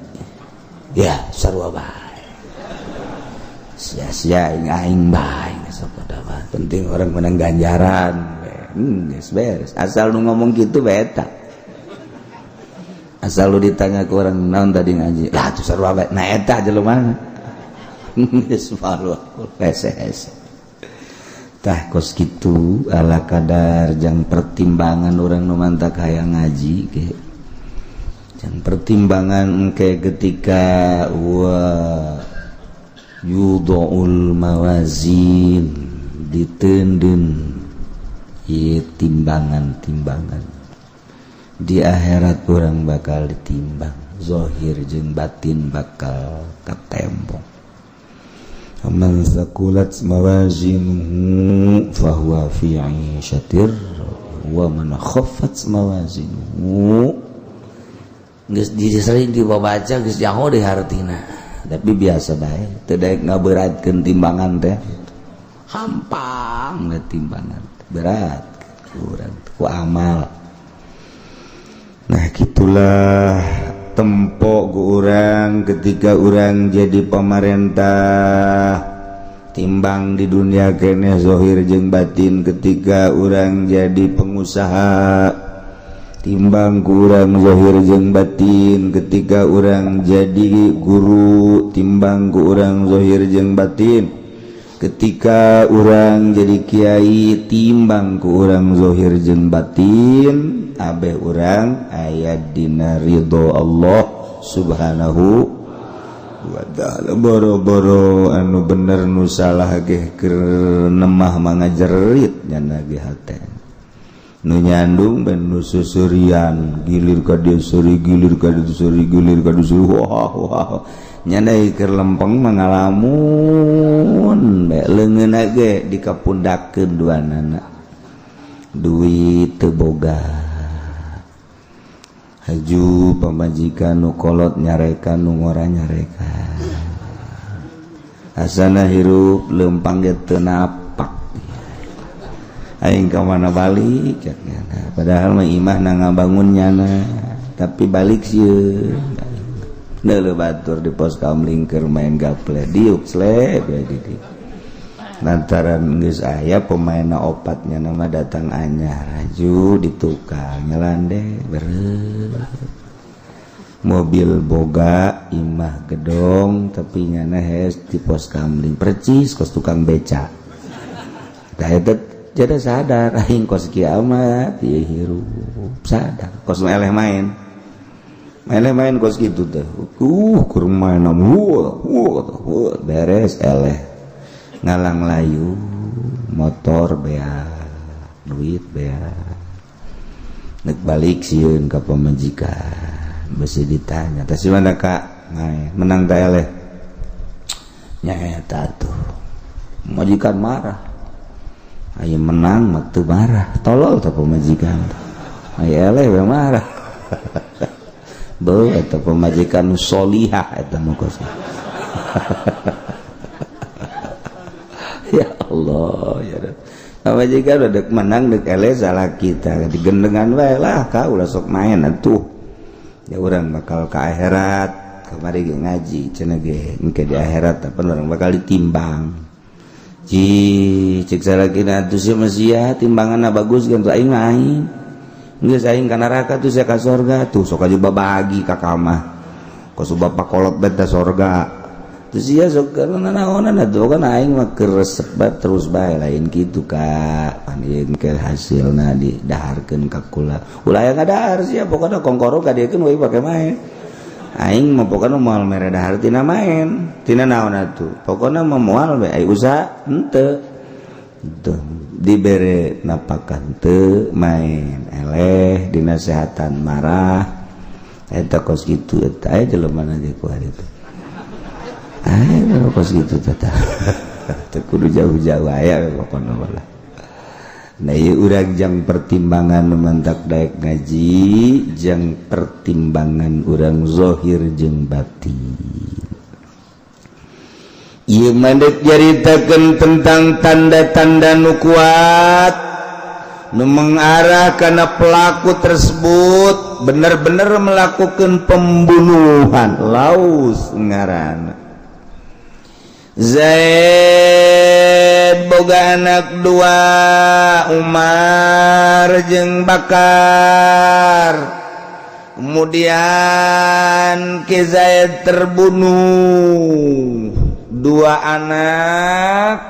Ya sarua bae, sia-sia aing, aing bae sok penting orang menang ganjaran. Geus beres. Asal nu ngomong gitu beta, asal lu ditanya ke orang, naon tadi ngaji lah tuh, sarua bae. Nah, eta jelema geus malu hese-hese. Tah, kos kitu ala kadar jang pertimbangan orang nu mantak hayang ngaji ke jang pertimbangan engke ketika wa yudha'ul mawazin, diteundeun ieu timbangan-timbangan di akhirat. Urang bakal ditimbang, zahir jeung batin bakal katembong. Man tsaqulat mawazinuhu fahuwa fi 'ishatir wa man khaffat mawazinuhu. Geus sering dibaca, geus nyaho deui hartina, tapi biasa bae, teu daek ngaberatkeun timbangan teh. Hampang we timbangan berat kurang ku amal. Nah, gitulah tempok ku urang ketika urang jadi pemerintah, timbang di dunia kene zohir jeung batin. Ketika urang jadi pengusaha, timbang ku urang zohir jeung batin. Ketika urang jadi guru, timbang ku urang zohir jeung batin. Ketika urang jadi kiai, timbang ku urang zohir jeung batin. Abeh urang aya dina ridho Allah Subhanahu. Wa ta'ala. Boro-boro anu bener, nu salah ge keur nemah mangajerit nyana ge hate. Nu nyandung ben nu susurian, gilir ka dieu seuri, gilir ka dieu seuri, gilir ka dieu seuri, wah wah, nyana keur lempeng mangalamun bae, leungeunna ge dikapundakeun duanana. Duit teu boga, haju pamajikan nu kolot nyarekan, nu ngora nyarekan, asana hirup lempang ge teu napak. Aing ka mana balik cek nyana. Padahal mah imah na ngabangun nyana, tapi balik sieun. Deuleu batur di pos kamling keur main gaple, diuk slep ya di dieu. Lantaran geus aya pemainna opatnya nama datang anyar, haju di tukang nyelande beureut. Mobil boga, imah gedong, tapi nyana hees di pos kamling percis kos tukang beca. Tah eta jadi sadar aing kos kiamat ieu hirup, sadar kos eleh main, eleh main kos gitu teh, keur main beres eleh ngalang layu, motor bea, duit bea, nek balik sieun ka pamajikan, besi ditanya teh, "Si mana kak main menang teh eleh?" Nya eta tuh majikan marah. Ayo menang mah teu marah, tolol teh pamajikan. Aya eleh we marah. Beuh, eta pamajikan nu solihah eta mah kos. Ya Allah ya Rabb. Pamajikan udah dek menang dek eleh salah kita, digendengan wae lah, kau ulah sok main atuh. Ya urang bakal ke akhirat, kamari ge ngaji cenah ge engke di akhirat apa urang bakal ditimbang. Ji cek salakina atuh sia mah sia timbanganna bagus kan tuh, aing mah aing. Geus aing ka neraka tuh, sia ka sorga tuh, sok aja babagi ka kamah. Kos bapak kolot beta sorga. Terus sia sok karena naonan atuh kan aing mah keur resep bae terus bae, lain kitu ka pan ieu ke hasilna didaharkeun ka kula. Ulah aya ngadahar sia, pokona kongkoro ka diekeun we pake main. Aing mah pokona moal mere dahar tina main. Tina naon atuh? Pokona mah moal we ai usaha henteu. Tuh, dibere napakan teu main eleh, dinasehatan marah. Eta kos kitu eta aya jelema ge ku hari itu. Ayo kos kitu teh. Teu kudu jauh-jauh, aya pokona mah lah. Nah, ieu urang jang pertimbangan mantak daek ngaji, jang pertimbangan urang zahir jeung batin. Ieu mandek nyaritakeun tentang tanda-tanda nu kuat nu mengarah karena pelaku tersebut benar-benar melakukan pembunuhan. Laus ngaran Zaid boga anak dua, Umar jeung Bakar. Kemudian Ki Zaid terbunuh, dua anak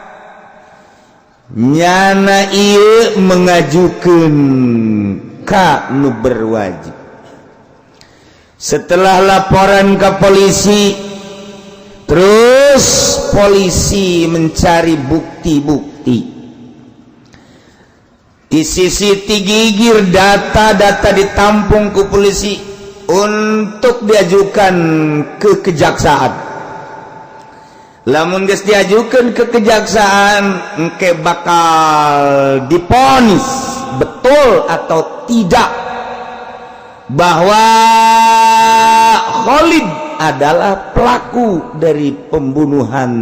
nyana ieu mengajukan ka nu berwajib. Setelah laporan ke polisi, terus polisi mencari bukti-bukti di sisi gigir, data-data ditampung ke polisi untuk diajukan ke kejaksaan. Lamun geus diajukan ke kejaksaan, engke bakal diponis betul atau tidak bahwa Khalid adalah pelaku dari pembunuhan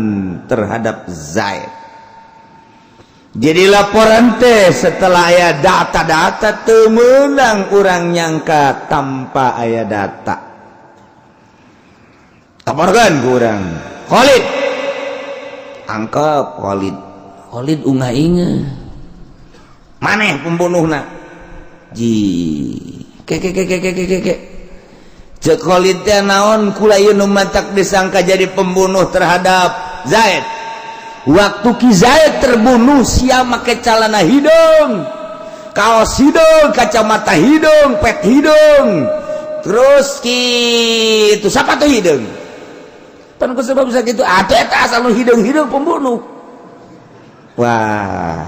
terhadap Zaid. Jadi laporan teh setelah aya data-data, teu meunang urang nyangka tanpa aya data. Laporkan ku urang Khalid, angkep Khalid. Khalid ungah inge, maneh pembunuhna? Ji ke ke ke ke ke ke ke cek Khalid teh, naon kula ieu nu matak disangka jadi pembunuh terhadap Zaid? Waktu Ki Zaid terbunuh, sia make calana hidung, kaos hidung, kacamata hidung, pet hidung, terus gitu sepatu hidung. Pan ku sebab sakitu atuh eta asal nu hideung-hideung pembunuh. Wah,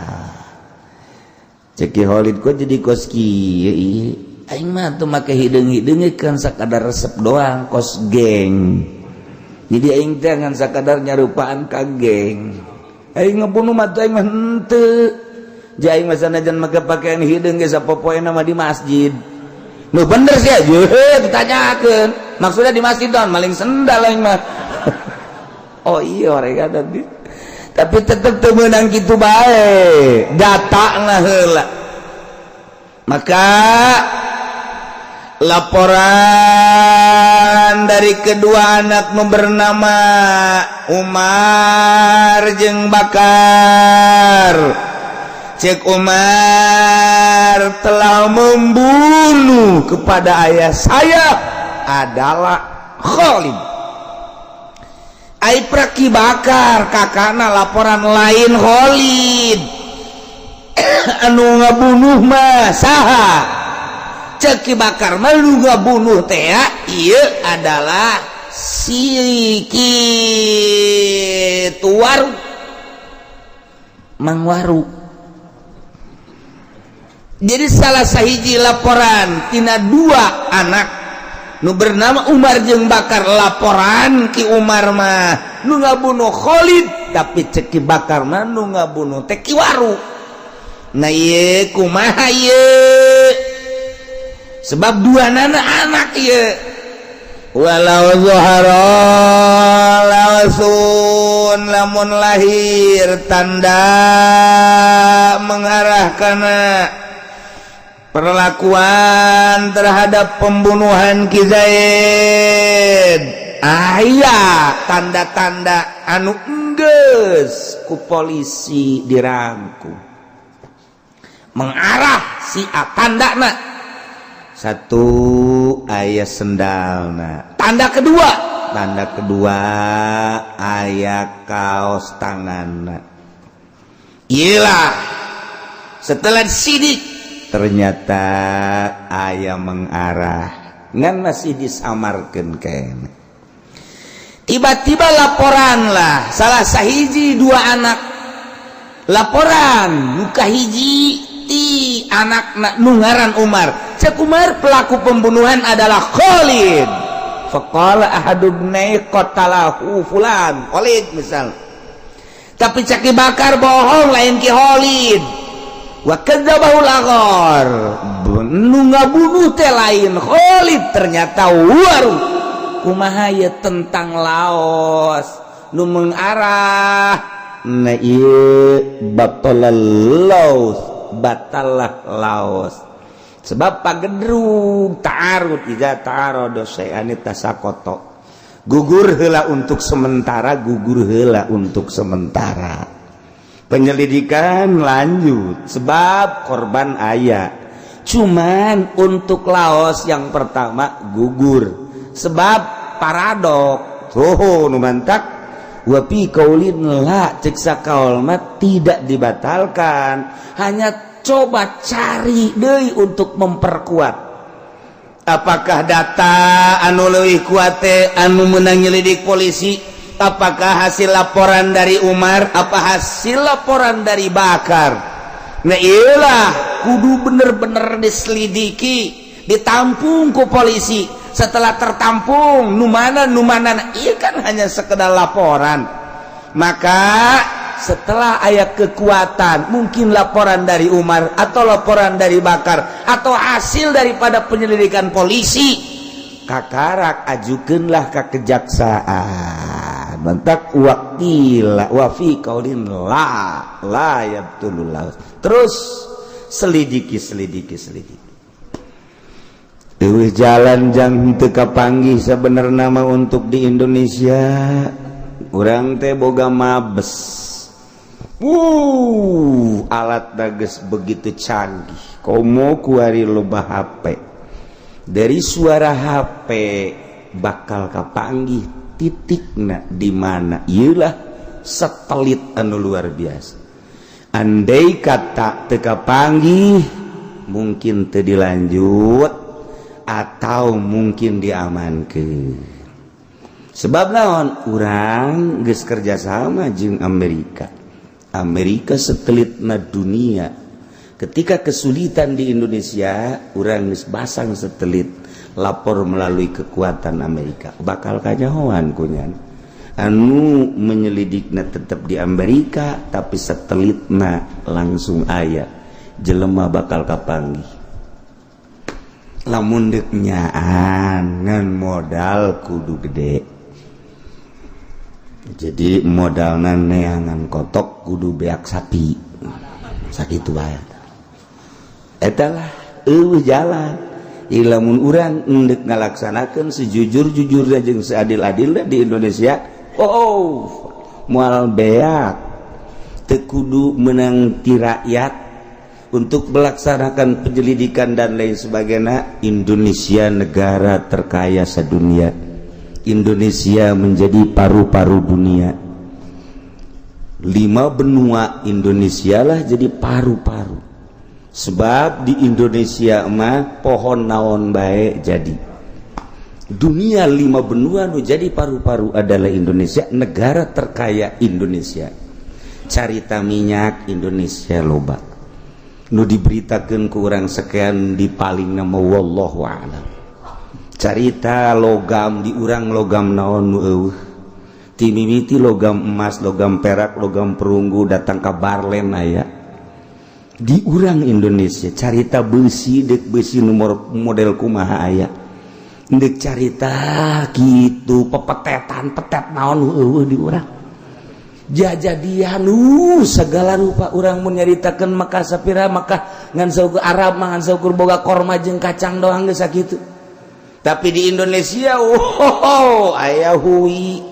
cek Ki Khalid, kok jadi kos kieu ieu? Aing mah tuh make hideung-hideung kan sakadar resep doang, kos geng. Jadi aing teh ngan sakadar nyarupaan ka geng. Aing ngebunuh mah tuh aing mah henteu. Jadi aing mah sanajan make pakaian hideung ge sapopoena mah di masjid. Nu bener sih aja ditanyakeun. Maksudnya di masjid don maling sendal aing mah. Oh iya, mereka tadi. Tapi tetep teu meunang kitu bae. Data lah heula. Maka laporan dari kedua anak nu bernama Umar jeung Bakar, cek Umar telah membunuh kepada ayah saya adalah Khalid. Ai pra Ki Bakar kakakna laporan lain Khalid, anu ngabunuh mah saha? Cek Ki Bakar mah nu ngabunuh teh ieu adalah si Ki Waru, Mang Waru. Jadi salah sahiji laporan tina dua anak nu bernama Umar jeung Bakar, laporan Ki Umar mah nu ngabunuh Khalid, tapi cek Ki Bakar mah nu ngabunuh teh Ki Waru. Nah, ieu kumaha ieu? Sebab dua nana anak ieu walau zahara langsung, lamun lahir tanda mengarah kana perlakuan terhadap pembunuhan Ki Zaid, aya tanda-tanda anu enggeus ku polisi dirangkum mengarah si A, tanda na satu aya sendalna, tanda kedua aya kaos tangan. Iyalah, setelah sidik ternyata aya mengarah, ngan masih disamarkan kene. Tiba-tiba laporan lah salah sahiji dua anak, laporan muka hiji ti anak nu ngaran Umar. Cek Umar pelaku pembunuhan adalah Khalid. Faqala ahadu ibnai qatalahu fulan, Khalid misal. Tapi cek Ki Bakar bohong, lain Ki Khalid. Wa kadzabahu akhar, nu ngabunuh teh lain Khalid, ternyata Waru. Kumaha ye tentang laos nu mengarah? Nah, ieu batalal laos, batalah laos, sebab pagedrug ta'arud, idza ta'arada syai'ani tasaqata, gugur heula untuk sementara, gugur heula untuk sementara, penyelidikan lanjut sebab korban aya. Cuman untuk laos yang pertama gugur sebab paradok. Oh, nu mantak wa fi qaulin la, cek sakaol mah tidak dibatalkan, hanya coba cari deui untuk memperkuat apakah data anu leuwih kuat teh anu menang nyelidik polisi, apakah hasil laporan dari Umar, apa hasil laporan dari Bakar. Nah, iyalah, kudu bener-bener diselidiki, ditampung ku polisi. Setelah tertampung nu mana nu mana, nah, iya kan hanya sekedar laporan. Maka setelah aya kekuatan, mungkin laporan dari Umar atau laporan dari Bakar atau hasil daripada penyelidikan polisi, kakarak ajukanlah ke kejaksaan. Mantak waqila wa fi qaulin la la yabtulul. Terus selidiki, selidiki, selidiki. Eueuh jalan jang teu kapanggih sebenarnya nama untuk di Indonesia. Urang teh boga mabes. Alat dages begitu canggih. Komo kuari loba HP. Dari suara HP bakal kapanggih titikna di mana. Iyalah, satelit anu luar biasa. Andai kata teu kapanggih, mungkin teu dilanjut atau mungkin diamankan. Sebab naon? Urang geus kerjasama jeung Amerika. Amerika satelitna dunia. Ketika kesulitan di Indonesia, urang geus basang satelit, lapor melalui kekuatan Amerika, bakal kanyahoan kunyan anu menyelidikna tetap di Amerika, tapi satelitna langsung aya jelema bakal kapanggih. Lamun dek nyaan ngan modal kudu gede, jadi modalna neangan kotok kudu beak sapi, sakitu bae. Eta lah euweuh jalan. Lamun urang endek ngalaksanakeun sejujur-jujurnya jeung seadil-adilnya di Indonesia, oh, moal beak. Teu kudu menang ti rakyat untuk melaksanakan penyelidikan dan lain sebagainya. Indonesia negara terkaya sedunia. Indonesia menjadi paru-paru dunia. Lima benua, Indonesia lah jadi paru-paru, sebab di Indonesia mah pohon naon baik jadi dunia. Lima benua nu jadi paru-paru adalah Indonesia. Negara terkaya Indonesia. Carita minyak Indonesia loba nu diberitakan ke orang sekian di paling nama, wallahu a'lam. Carita logam di urang, logam naon nu euweuh? Timimiti logam emas, logam perak, logam perunggu, datang ke Barlen aya di urang Indonesia. Carita besi, dek besi nomor model kumaha aya. Dek carita gitu pepetetan, petet naon euweuh di urang? Jajadian segala rupa. Urang mun nyaritakeun maka sapira maka ngan saukur Arab mah ngan saukur boga korma jeung kacang doang geus sakitu. Tapi di Indonesia, oh, aya hui,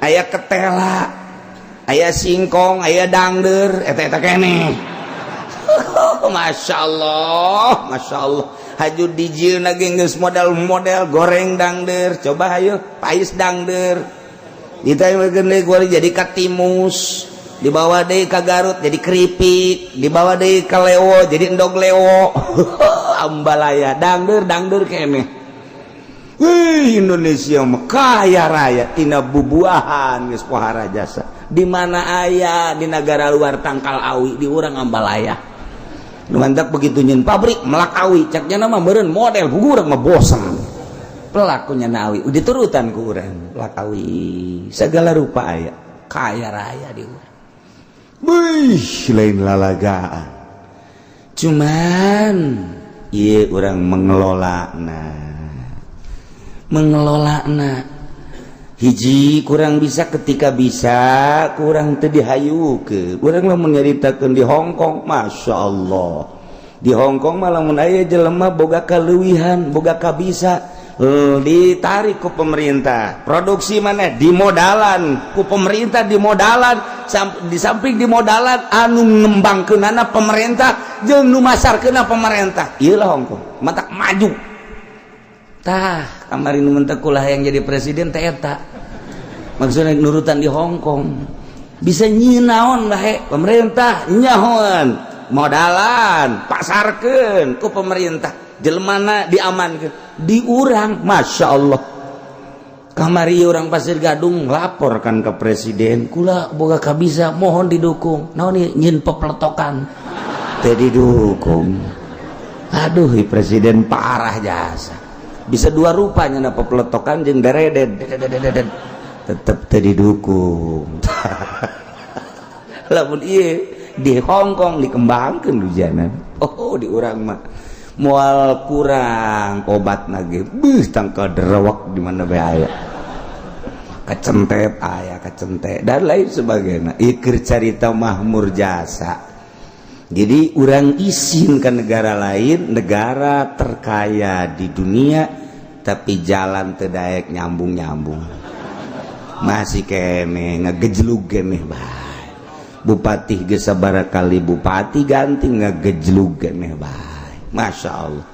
aya ketela, aya singkong, aya dangder, eta eta keneh. Masya Allah, Masya Allah. Haju dijieun lagi geus model-model goreng dangder, coba hayu pais dangder. Kita jadi katimus, dibawa deui ka Garut jadi keripik, dibawa deui ka Lewo jadi endog Lewo, ambalaya dangder, dangder keneh. Wih, Indonesia mah kaya raya tina bubuahan geus pohara jasa. Di mana aya di negara luar tangkal awi, di urang ambalaya. Nu mantap begitu nyeun pabrik melak awi, caknya nama meureun model urang mah bosan pelakunya awi diturutan ku urang pelak awi. Segala rupa aya, kaya raya di urang. Wih, lain lalagaan. Cuman iya, orang mengelola, nah, mengelola, nah, hiji kurang bisa. Ketika bisa kurang teu dihayu ke urang. Lamun nyaritakeun di Hong Kong, Masya Allah, di Hong Kong malah mun aya jelema boga kaleuwihan, boga kabisa, ditarik ku pemerintah. Produksi mana dimodalan ku pemerintah, dimodalan. Di samping dimodalan, anu ngembangkeunana pemerintah jeung nu masarkeunna pemerintah. Ieu lah Hong Kong matak maju. Tah, kamari nu mentek yang jadi presiden teh eta maksudnya nurutan di Hong Kong. Bisa nyinaon lah pemerintah nyahoan, modalan, pasarkeun ku pemerintah, jelemana diamankan. Di urang, Masya Allah, kamari orang Pasir Gadung laporkan ke presiden, "Kula boga kabisa, mohon didukung." Naon nih? Nyin pepeletokan teh didukung. Aduh, presiden parah jasa. Bisa dua rupanya na, pepeletokan jeung deredet, tetep teh didukung. Lamun iya di Hong Kong dikembangkan hujanan. Oh, di urang mah moal kurang obat nage. Beuh, tangkal derewak di mana bae aya, kacentet aya, kacentet dan lain sebagainya. Ieu carita mahmur jasa. Jadi urang isin ke negara lain, negara terkaya di dunia, tapi jalan teu daek nyambung-nyambung, masih kene ngagejlug keneh bae. Bupati geus sabaraha kali bupati ganti, ngagejlug keneh bae. Masya Allah,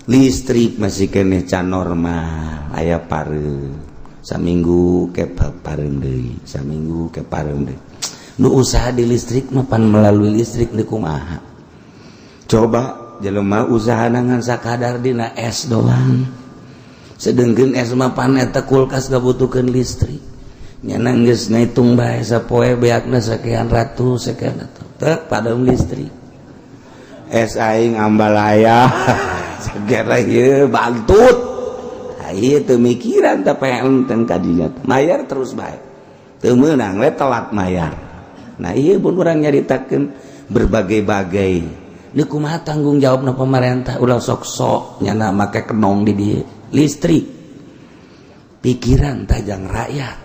listrik masih keneh can normal, aya pareum saminggu ke pareum deui, saminggu ke pareum deui. Nu usaha di listrik mapan melalui listrik di kumaha coba? Jelema usaha ngan sakadar dina es doang. Sedengkeun es mah pan eta kulkas ngabutuhkeun listrik. Nyana geus ngitung bae sapoe beakna sekian ratus sekian ratus. Tek padam listrik. Es aing ambalaya segera ieu bantut. Ieu teu mikiran teh enten ka dinya. Mayar terus bae. Teu meunang we telat mayar. Nah, ieu pun urang nyaritakeun berbagai-bagai. Deuk kumaha tanggung jawabna pemerintah, ulah sok-sok nyana make kenong di dieu. Listrik. Pikiran tajang rakyat.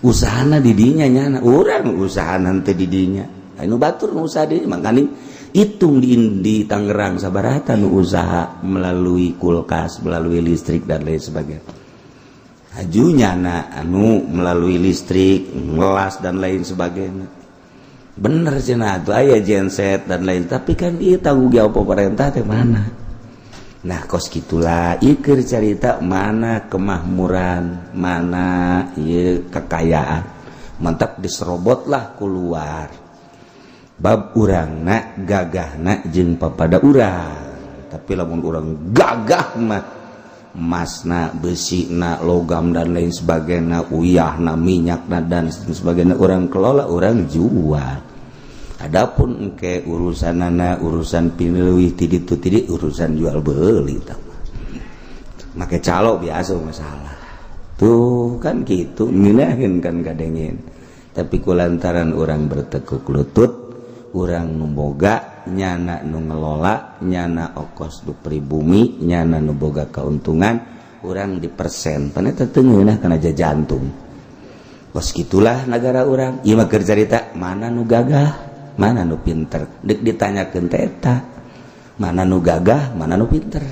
Usahana di dinya nyana, urang usahana teu di dinya. Anu batur nu usaha di makanya hitung di Tangerang sabaraha nu usaha melalui kulkas, melalui listrik dan lain sebagainya. Hajunya na anu melalui listrik, ngelas dan lain sebagainya. Bener cenah atuh aya genset dan lain, tapi kan ieu tanggung jawab pemerintah teh mana? Nah, kos gitulah ieu keur carita mana kemakmuran, mana ieu kekayaan. Mantap diserobotlah keluar. Bab urangna gagahna jeung papada urang. Tapi lamun urang gagah mah emasna, besina, logam dan lain sebagainya, uyahna, minyakna dan sebagainya urang kelola, urang jual. Adapun engke urusanana urusan pinleuwih ti ditu ti dieu urusan jual beli tah. Make calo biasa masalah. Tuh kan gitu ngeunaheun kan kadengin. Tapi kulantaran urang bertekuk lutut, urang nu boga, nyana nu ngelola, nyana okos nu pribumi, nyana nu boga keuntungan, urang di persen. Pan eta teu ngeunah kana jantung. Kos gitulah negara urang. Ieu mah keur carita mana nu gagah, mana nu pinter. Deuk ditanyakeun teh eta. Mana nu gagah, mana nu pinter.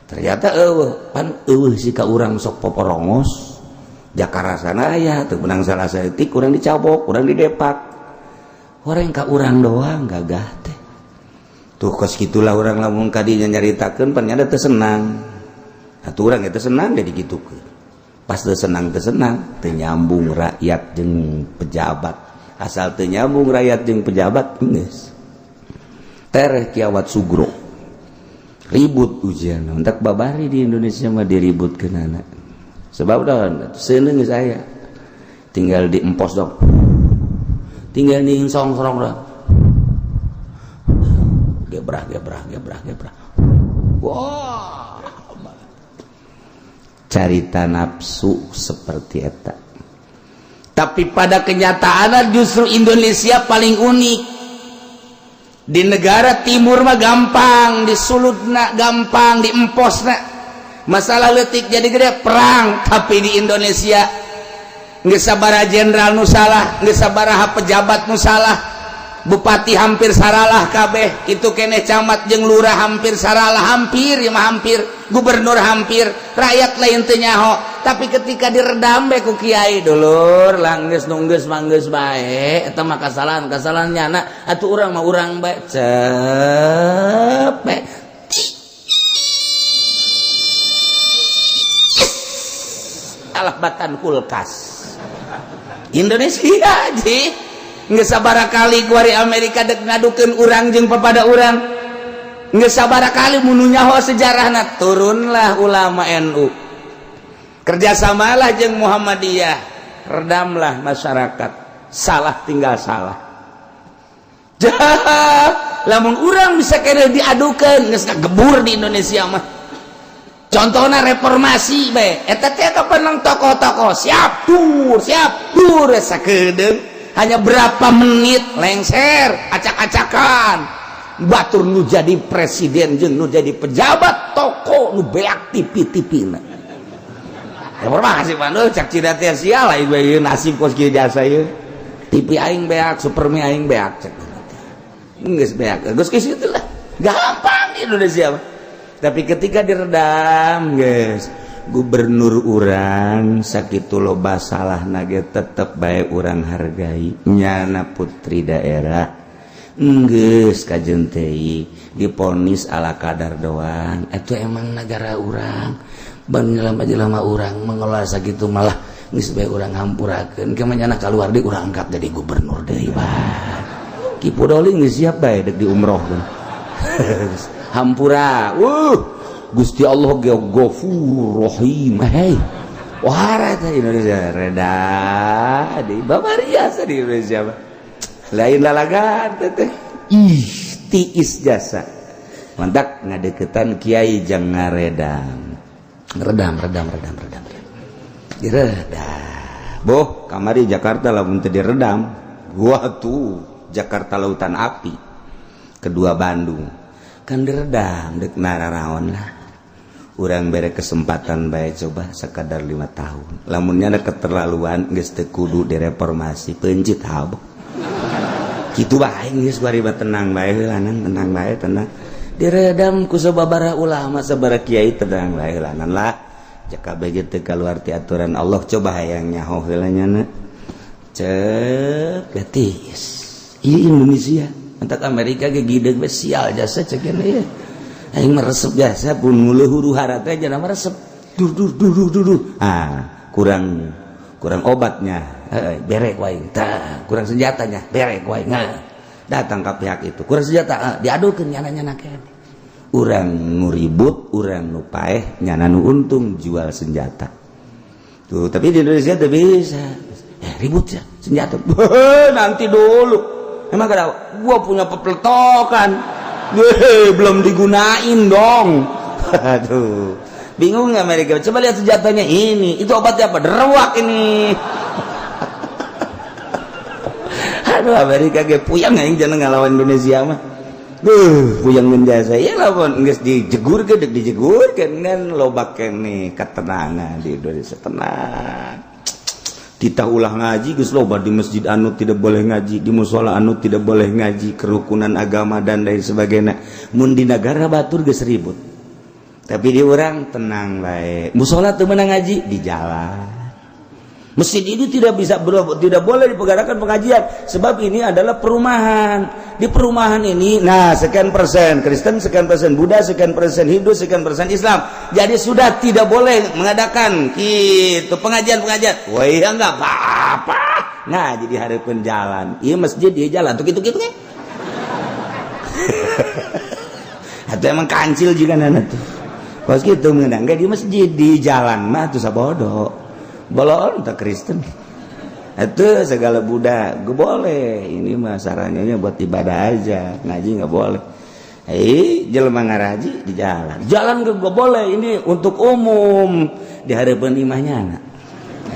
Ternyata eueuh, pan eueuh si ka urang sok poporongos. Jakarta aya teu menang salah saeutik urang dicabok, urang didepak. Orang ka urang doang gagah teh. Tuh kos gitulah urang lamun kadinya nyaritakeun pan nyada teu senang. Atuh urang teu senang jadi gitukeun. Pas teu senang teu nyambung rakyat jeung pejabat. Asal teu nyambung rakyat jeung pejabat geus. Tereh kiawat sugro. Ribut ujian entak babari di Indonesia mah diributkeunana. Sebab dah seuneu geus aya. Tinggal di empos dong. Tinggal nih song-song dah. Gebrah gebrah gebrah gebrah. Wah. Carita nafsu seperti eta. Tapi pada kenyataannya justru Indonesia paling unik. Di negara timur mah gampang, disulutna gampang, diemposna. Masalah leutik jadi gede perang, tapi di Indonesia geus sabaraha jenderal nu salah, geus sabaraha pejabat nu salah, bupati hampir saralah kabeh, itu keneh camat jeung lurah hampir saralah, hampir ya mah hampir, gubernur hampir, rakyat lain teu nyaho. Tapi ketika diredam bae ku kiai, dulur langgeus nu geus mah geus bae, eta mah kasalahan kasalahan nyana, atuh urang mah urang bae cepet. Alah batan kulkas. Indonesia ji geus sabaraha kali kuari Amerika dek ngadukeun urang jeung papada urang. Geus sabaraha kali mun nyaho sejarahna, turunlah ulama NU. Kerjasamalah jeung Muhammadiyah, redamlah masyarakat. Salah tinggal salah. Jah, lamun urang bisa kena diadukeun geus ngagebur di Indonesia mah. Contohnya reformasi bae, eta teh kapan tokoh-tokoh siap tur sakedeung hanya berapa menit lengser acak-acakan. Batur nu jadi presiden jeung nu jadi pejabat toko nu beak TV-TV na. Reformasi mah nu cak cina teh sial aing bae nasib kos kieu jasa ieu. TV aing beak, Supermi aing beak cak. Geus beak, geus kieu lah. Gampang di Indonesia mah. Tapi ketika diredam guys, gubernur urang sakitu loba salah nage tetep bae urang hargai, nyana putri daerah geus kajeun teh diponis ala kadar doang. Itu emang negara urang ban jelema-jelema urang mengelola sakitu malah geus bae urang hampurakeun. Ke nyana kaluar di urang angkat jadi gubernur deui bae. Ki Pudoli geus siap bae dek diumrohkeun. Hampura, Gusti Allah ge Ghafurur Rahim. Hei, wah teh Indonesia reda di babariasa di Indonesia mah. Lain lalagan teh. Ih, tiis jasa. Mantak ngadeketan kiai jang ngaredam. Redam, redam, redam, redam. Diredam. Boh, kamari Jakarta lamun teu diredam. Gua tuh Jakarta lautan api. Kedua Bandung. Kan diredam dek nararaon lah. Urang bere kesempatan bae coba sekadar 5 tahun. Lamunnya ada keterlaluan geus teu kudu direformasi, pencit habok. Kitu bae geus bari tenang bae heulanan, tenang bae tenang. Diredam ku sababaraha ulama, sabaraha kiai, tenang bae heulanan lah. Jaka bege teu kaluar ti aturan Allah, coba hayang nyaho heula nyana. Cek getis. Ieu Indonesia, entak Amerika ge gideg we sial jasa cek ieu. Aing meresep jasa pun mulu huru hara teh jana meresep. Dur dur dur dur dur. Dur. Ah, kurang kurang obatnya. Berek wae. Tah, kurang senjatanya, berek wae. Nah, datang ke pihak itu. Kurang senjata, diadukeun nyana-nyana keneh. Urang nu ribut, urang nu paeh, nyana nu untung jual senjata. Tuh, tapi di Indonesia tuh bisa. Ribut ya, senjata. Nanti dulu. Emang kada gua punya pepeletokan. Belum digunain dong. Aduh. Bingung nggak Amerika? Coba lihat senjatanya ini. Itu obatnya apa? Deruak ini. Aduh, Amerika ge puyang aing jangan ngalawan Indonesia mah. Puyang menjasa ya lamun geus dijegur ge deuk dijegur kan loba keneh ketenangan di Indonesia, tenang. Titah ulah ngaji geus loba di masjid anu tidak boleh ngaji, di musola anu tidak boleh ngaji, kerukunan agama dan lain sebagainya. Mun di negara batur geus ribut. Tapi di urang tenang bae. Musola teu meunang ngaji di jalan. Masjid ini tidak bisa, tidak boleh dipergerakan pengajian sebab ini adalah perumahan. Di perumahan ini, nah, sekian persen Kristen, sekian persen Buddha, sekian persen Hindu, sekian persen Islam. Jadi sudah tidak boleh mengadakan gitu pengajian-pengajian. Wah, ya nggak apa-apa. Nah, jadi hareupeun jalan. Iya masjid di jalan tuh gitu-gitu kan. Atau emang kancil juga nana tuh. Kos gitu menang di masjid di jalan mah tuh sabodo. Bolon tak Kristen itu segala Buddha gue boleh, ini mah sarannya buat ibadah aja, ngaji nggak boleh. Eh, jelema ngaraji di jalan jalan gue boleh, ini untuk umum di harapan imahnya anak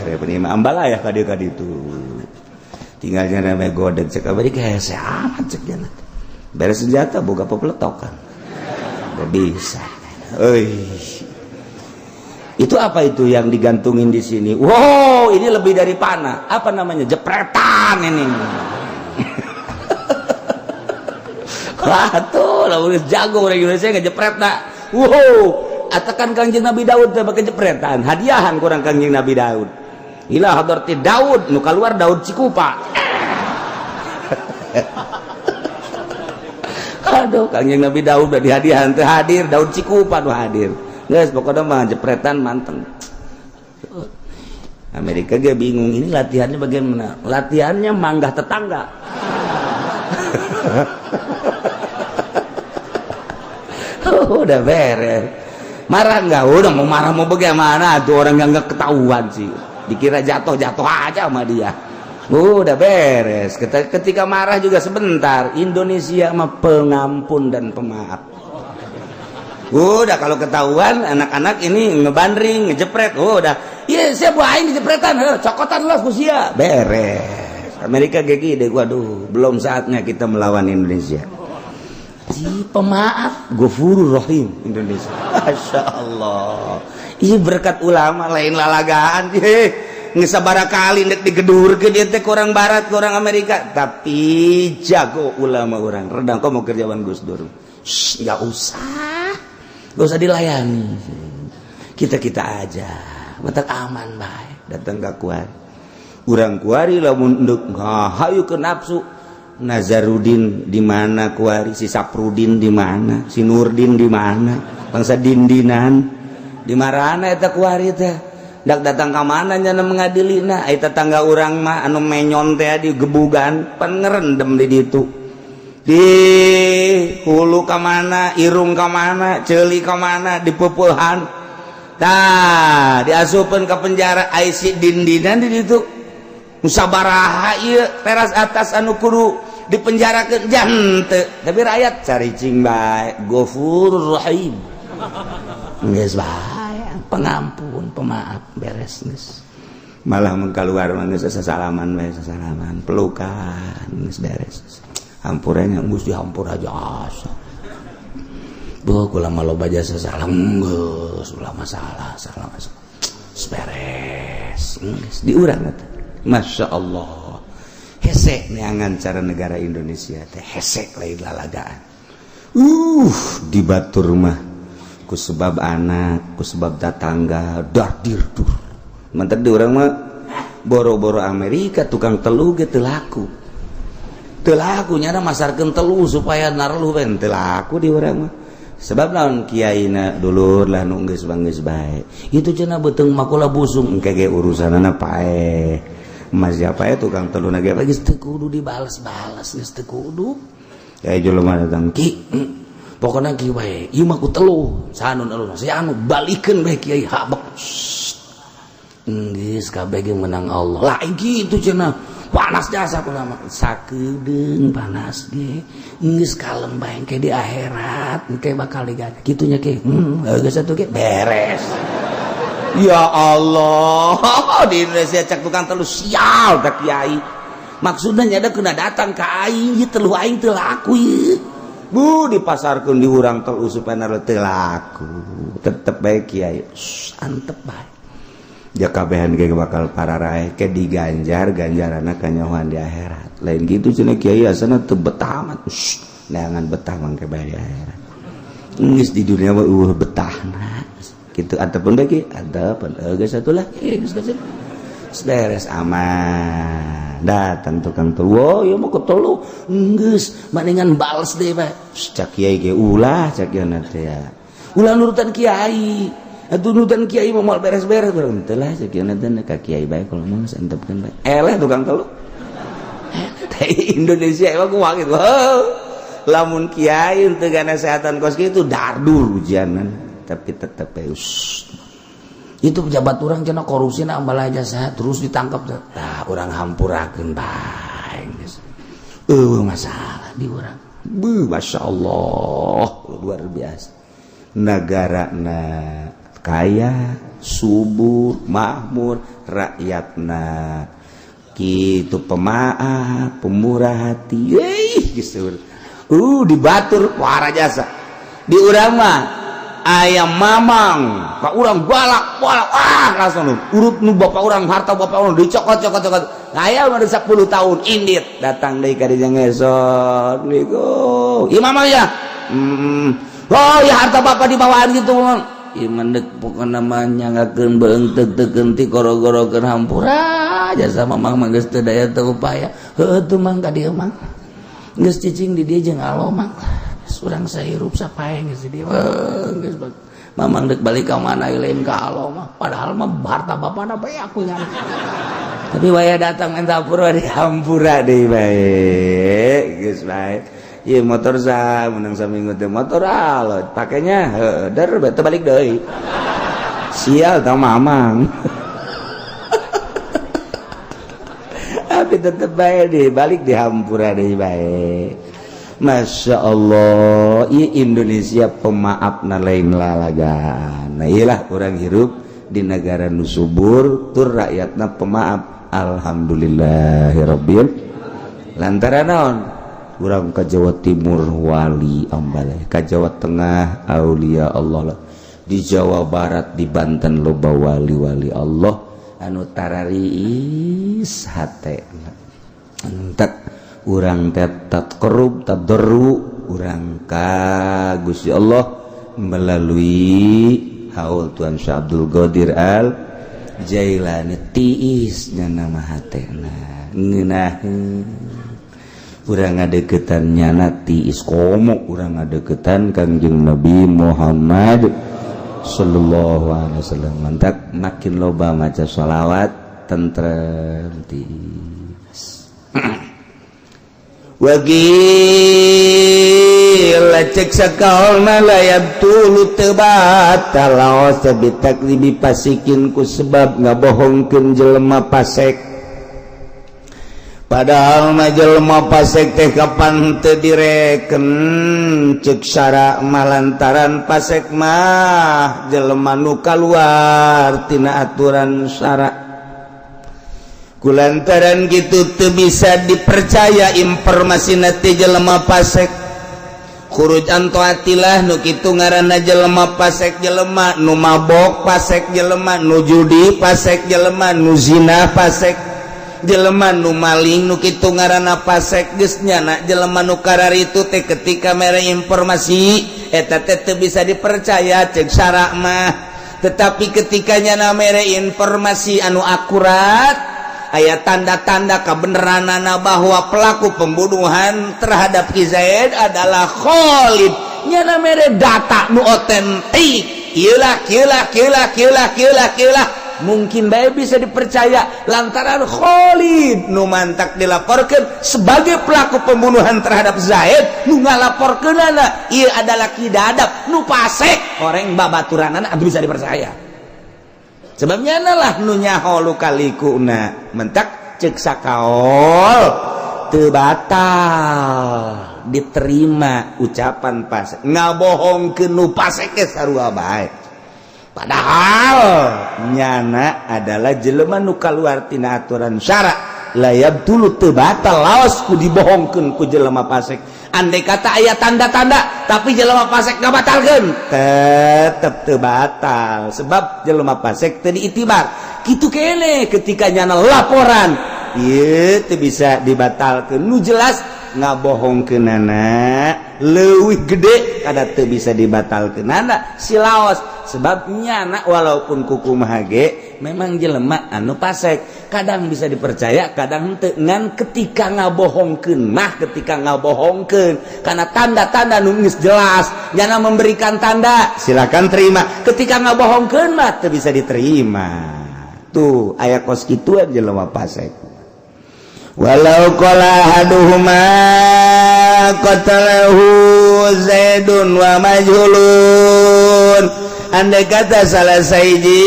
harapan imah ambalaya kadi kadi itu tinggalnya namanya godek cek abadi kayak amat cek jalan beres senjata boga pepeletokan gak bisa. Euy, itu apa itu yang digantungin di sini? Wow, ini lebih dari panah. Apa namanya? Jepretan ini. Wah, tuh, lah jago orang Indonesia ngejepret nak. Wow, atakan Kangjeng Nabi Daud teh pakai jepretan. Hadiahan kurang Kangjeng Nabi Daud. Ila hadarti Daud, nu keluar Daud Cikupa. Aduh, Kangjeng Nabi Daud udah dihadiahan teh hadir, Daud Cikupa nu hadir. Guys, pokoknya mah jepretan manteng. Amerika ge bingung ini latihannya bagaimana? Latihannya manggah tetangga. Oh, udah beres. Marah nggak? Udah mau marah mau bagaimana? Tuh orang yang nggak ketahuan sih. Dikira jatuh-jatuh aja sama dia. Udah beres. Ketika marah juga sebentar. Indonesia mah pengampun dan pemaaf. Udah kalau ketahuan anak-anak ini ngebandring, ngejepret, oh, udah. Iya, saya buat aing dijepretan, cokotan lo kusia. Beres. Amerika gigi deh, waduh, belum saatnya kita melawan Indonesia. Si pemaaf, Ghafurur Rahim Indonesia. Masya Allah. Iya berkat ulama lain lalagaan. Ngesabara kali ndek digedur ke dia teh orang barat, orang Amerika, tapi jago ulama orang. Redang kok mau kerjaan Gus Dur. Shh, nggak usah. Gak usah dilayani, kita-kita aja matak aman baik. Datang ke kuari, urang kuari lamun ndek hayu ke nafsu. Nazarudin di mana kuari, si Saprudin di mana, si Nurdin di mana, bangsa dindinan di marana eta kuari teh dak datang ka mana nyana mengadilina. Ai tetangga urang mah anu menyon teh di gebugan pan ngerendem di ditu. Di hulu ka mana, irung ka mana, ceuli ka mana, dipeupehan. Tah, diasupkeun ka penjara IC dindinan di ditu. Musabaraha ieu teras atas anu kudu dipenjarakeun jante, tapi rakyat caricing bae, Gofur Rahim. Geus bae, pengampun, pemaaf, beres geus. Malah mun keluar mah geus sasalaman bae, sasalaman, pelukan, geus beres. Hampuranya geus dihampur aja asa. Buh, kula mah loba jasa salam geus, ulah masalah, salah masalah. Beres. Geus diurang eta. Masya Allah. Hese neangan cara negara Indonesia teh hese lain lalagaan. Di batur mah ku sebab anak, ku sebab tetangga, dar dir dur. Mantap di urang mah boro-boro Amerika tukang telu ge teu laku. Teu laku nyana masarkeun telu supaya narelu ben teu laku di urang mah. Sebab naon kiaina dulur lah nu geus geus bae. Itu cenah beuteung makula busung engke ge urusanana paeh. Mas siapa ya tukang telu ge geus teu kudu dibales-bales geus teu kudu. Kayak jelema datang ki, pokoknya ki bae, ieu mah ku telu, sanun alus, si anu balikeun bae kiai habek. Geus kabeh ge menang Allah. Lain kitu cenah. Panas jasa kula mah sakedeung panas ge geus kalem bae engke di akhirat engke bakal diganti kitunya ke geus atuh ge beres. Ya Allah, di Indonesia cak tukang telu sial tak kiai. Maksudnya nyada kena datang ka aing ieu telu aing teu laku ieu. Bu dipasarkeun di urang telu supaya teu laku. Tetep bae kiai antep bae. Ja kabehan ge bakal pararaeh ke diganjar ganjaranna kanyahoan di akhirat. Lain gitu cenah kiai asana teu betah amat. Neangan betah mangke bae di akhirat. Geus di dunia mah eueuh betahna. Kitu ataupun bae ki ataupun geus atuh lah geus geus beres aman. Datang tukang telu, oh ieu mah ketelu. Geus mendingan bales deui bae. Cak kiai ge ulah cak ieu teh ya. Ulah nurutan kiai. Atuh nurutan kiai mah moal beres-beres bareng teu lah cak ieu teh ka kiai bae kalau mah geus antepkeun bae. Eleh tukang telu. Teh Indonesia emang kumaha kitu. Lamun kiai teu nasehatan kos kitu dardur ujianan, tapi tetep bae itu pejabat orang cenah korupsi na ambal jasa terus ditangkap tah urang hampurakeun bae geus. Eueuh masalah di urang. Beuh Masya Allah luar biasa. Negara na kaya, subur, makmur, rakyatna kitu pemaaf, pemurah hati. Euy geus. Dibatur para jasa. Di urang mah ayam mamang, ka urang balak balak ah langsung urut nu bapak urang harta bapak urang dicokot cokot cokot. Aya mah 10 tahun indit datang deui ka dieu ngesot niku. Ieu mamang ya. Oh ya harta bapak dibawaan gitu. Ieu mendek pokona mah nyangakeun beunteuk teu ti goro-gorokeun hampura jasa mamang mah geus teu daya teu upaya. Heueuh teu mang ka dieu mang. Geus cicing di dieu jeung alo mang. Urang sahirup sapae geus di dieu. Geus mamang dek balik ka mana lain ka alo mah. Padahal mah harta bapana bae aku nya. Tapi waya datang minta hampura dihampura deui bae. Geus bae. Ieu motor sa menang saminggu teh motor alot pakainya heueuh der teu balik deui. Sial tah mamang. Tapi tetep bae di balik dihampura deui bae. Masya Allah, ieu Indonesia pemaafna lain lalagaan. Nah iyalah urang hirup di negara nu subur tur rakyatna pemaaf. Alhamdulillahirabbil lantaran naon? Urang ka Jawa Timur wali ambaleh, ka Jawa Tengah aulia Allah, di Jawa Barat di Banten loba wali-wali Allah anu tarariis hatena. Entek urang teh tatqarrub tadarru urang ka Gusti Allah melalui haul Tuan Syekh Abdul Qadir Al Jailani tiis nya nama hatena ngeunaheun. Urang ngadeukeutan nyana tiis komo urang ngadeukeutan Kangjeng Nabi Muhammad sallallahu alaihi wasallam. Mantak makin loba maca sholawat tentrem tiis. Wa qila, cek sakaolna, la yabtulu, teu batal laos teh bitakdzibi fasikin ku sebab ngabohongkeun jelema pasek. Padahal mah jelema pasek teh kapan teu direken cek syara, malantaran pasek mah jelema nu kaluar tina aturan syara. Kulantaran gitu tuh bisa dipercaya informasi nanti jelema pasek. Khuruj an tha'atillah nu kitu ngaranna jelema pasek, jelema nu mabok pasek, jelema nu judi pasek, jelema nu zina pasek, jelema nu maling nu kitu ngaranna pasek. Geus nyana jelema nu kararitu teh ketika mere informasi eta teh teu bisa dipercaya cek syara mah. Tetapi ketika nyana mere informasi anu akurat, aya tanda-tanda kebenaranana bahwa pelaku pembunuhan terhadap Ki Zaid adalah Khalid, nyana mere data nu otentik, iyalah kieulah kieulah kieulah kieulah kieulah, mungkin bae bisa dipercaya lantaran Khalid nu mantak dilaporkan sebagai pelaku pembunuhan terhadap Zaid. Nu ngalaporkeunana ieu adalah Ki Dadap nu pasek, orang babaturanana bisa dipercaya sebabnya lah nu nyaho luka-likuna. Mentak cek sakaol teu batal, diterima ucapan pasek. Ngabohongkeun nu pasek ge sarua bae, padahal nyana adalah jelema nu kaluar tina aturan syara. La yabtulu, teu batal laos ku dibohongkeun ku jelema pasek. Andai kata aya tanda-tanda tapi jelema pasek ngabatalkeun, tetep teu batal sebab jelema pasek teu diitibar. Kitu kene ketika nyana laporan ieu teu bisa dibatalkeun. Nu jelas ngabohongkeunana leuwih gede kada teu bisa dibatalkeunana si laos, sebab nyana walaupun kukumaha ge memang jelema anu pasek kadang bisa dipercaya, kadang henteu. Ngan ketika ngabohongkeun mah, ketika ngabohongkeun karena tanda-tanda nu geus jelas nyana memberikan tanda, silakan terima. Ketika ngabohongkeun mah teu bisa diterima. Tuh aya kos kituan jelema pasek. Walau qala ahaduhuma qatalahu Zaidun wa majhulun, andai kata salah sahiji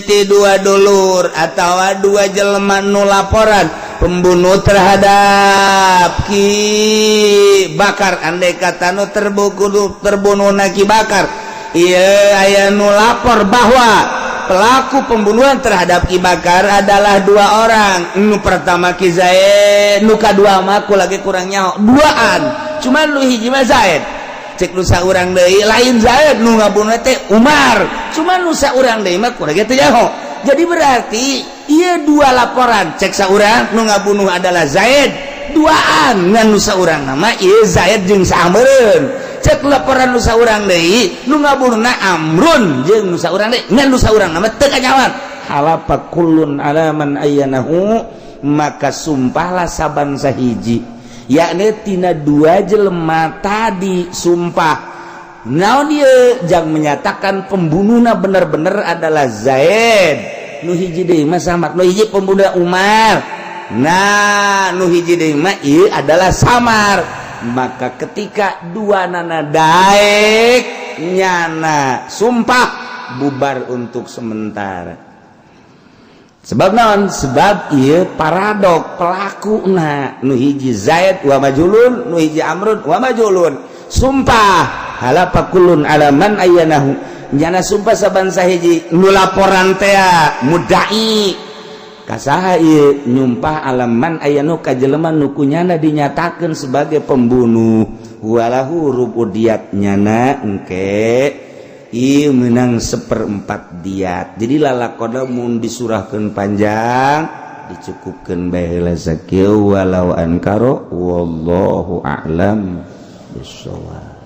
ti dua dulur atau dua jelema nu laporan pembunuh terhadap Ki Bakar, andai kata nu terbunuh terbunuh Ki Bakar, iya, aya nu lapor bahwa pelaku pembunuhan terhadap Ki Bakar adalah dua orang. Nu pertama Ki Zaid, nu kadua mah ku lagi kurang nyaho, duaan, cuman nu hiji mah Zaid, cek nu saurang deui lain Zaid, nu ngabunuh teh Umar, cuman nu saurang deui mah kurang teu nyaho. Jadi berarti iya dua laporan, cek saurang nu ngabunuh adalah Zaid, duaan, ngan nu saurang nama ieu Zaid jeung Amrun. Cek laporan nu saurang deui nu ngabunuhna Amrun jeung nu saurang deui, ngan nu saurang nama teu kanyawan. Halafa kullun ala man ayyanahu, maka sumpahlah saban sahiji, yakni tina dua jelema tadi. Sumpah naon ieu? Jang menyatakan pembunuhna bener-bener adalah Zaid, nu hiji deui mah Samar, nu hiji pembunuh Umar, nah nu hiji deui mah ieu adalah Samar. Maka ketika dua nana daek nyana sumpah, bubar untuk sementara. Sebab naon? Sebab ieu paradok pelaku na nu hiji Zaid wa majhulun, nu hiji Amrun wa majhulun. Sumpah, halafa kullun ala man ayyanahu, nyana sumpah saban sahiji nu laporan teh mudai kasaha ieu, nyumpah ala man ayyanahu ka jelema nu kunyana dinyatakeun sebagai pembunuh. Walahu rubu diat, nyana engke ieu menang seperempat diat. Jadi lalakona mun disurahkeun panjang, dicukupkeun bae heula sakieu. Walau ankaro, wallahu a'lam bissawab.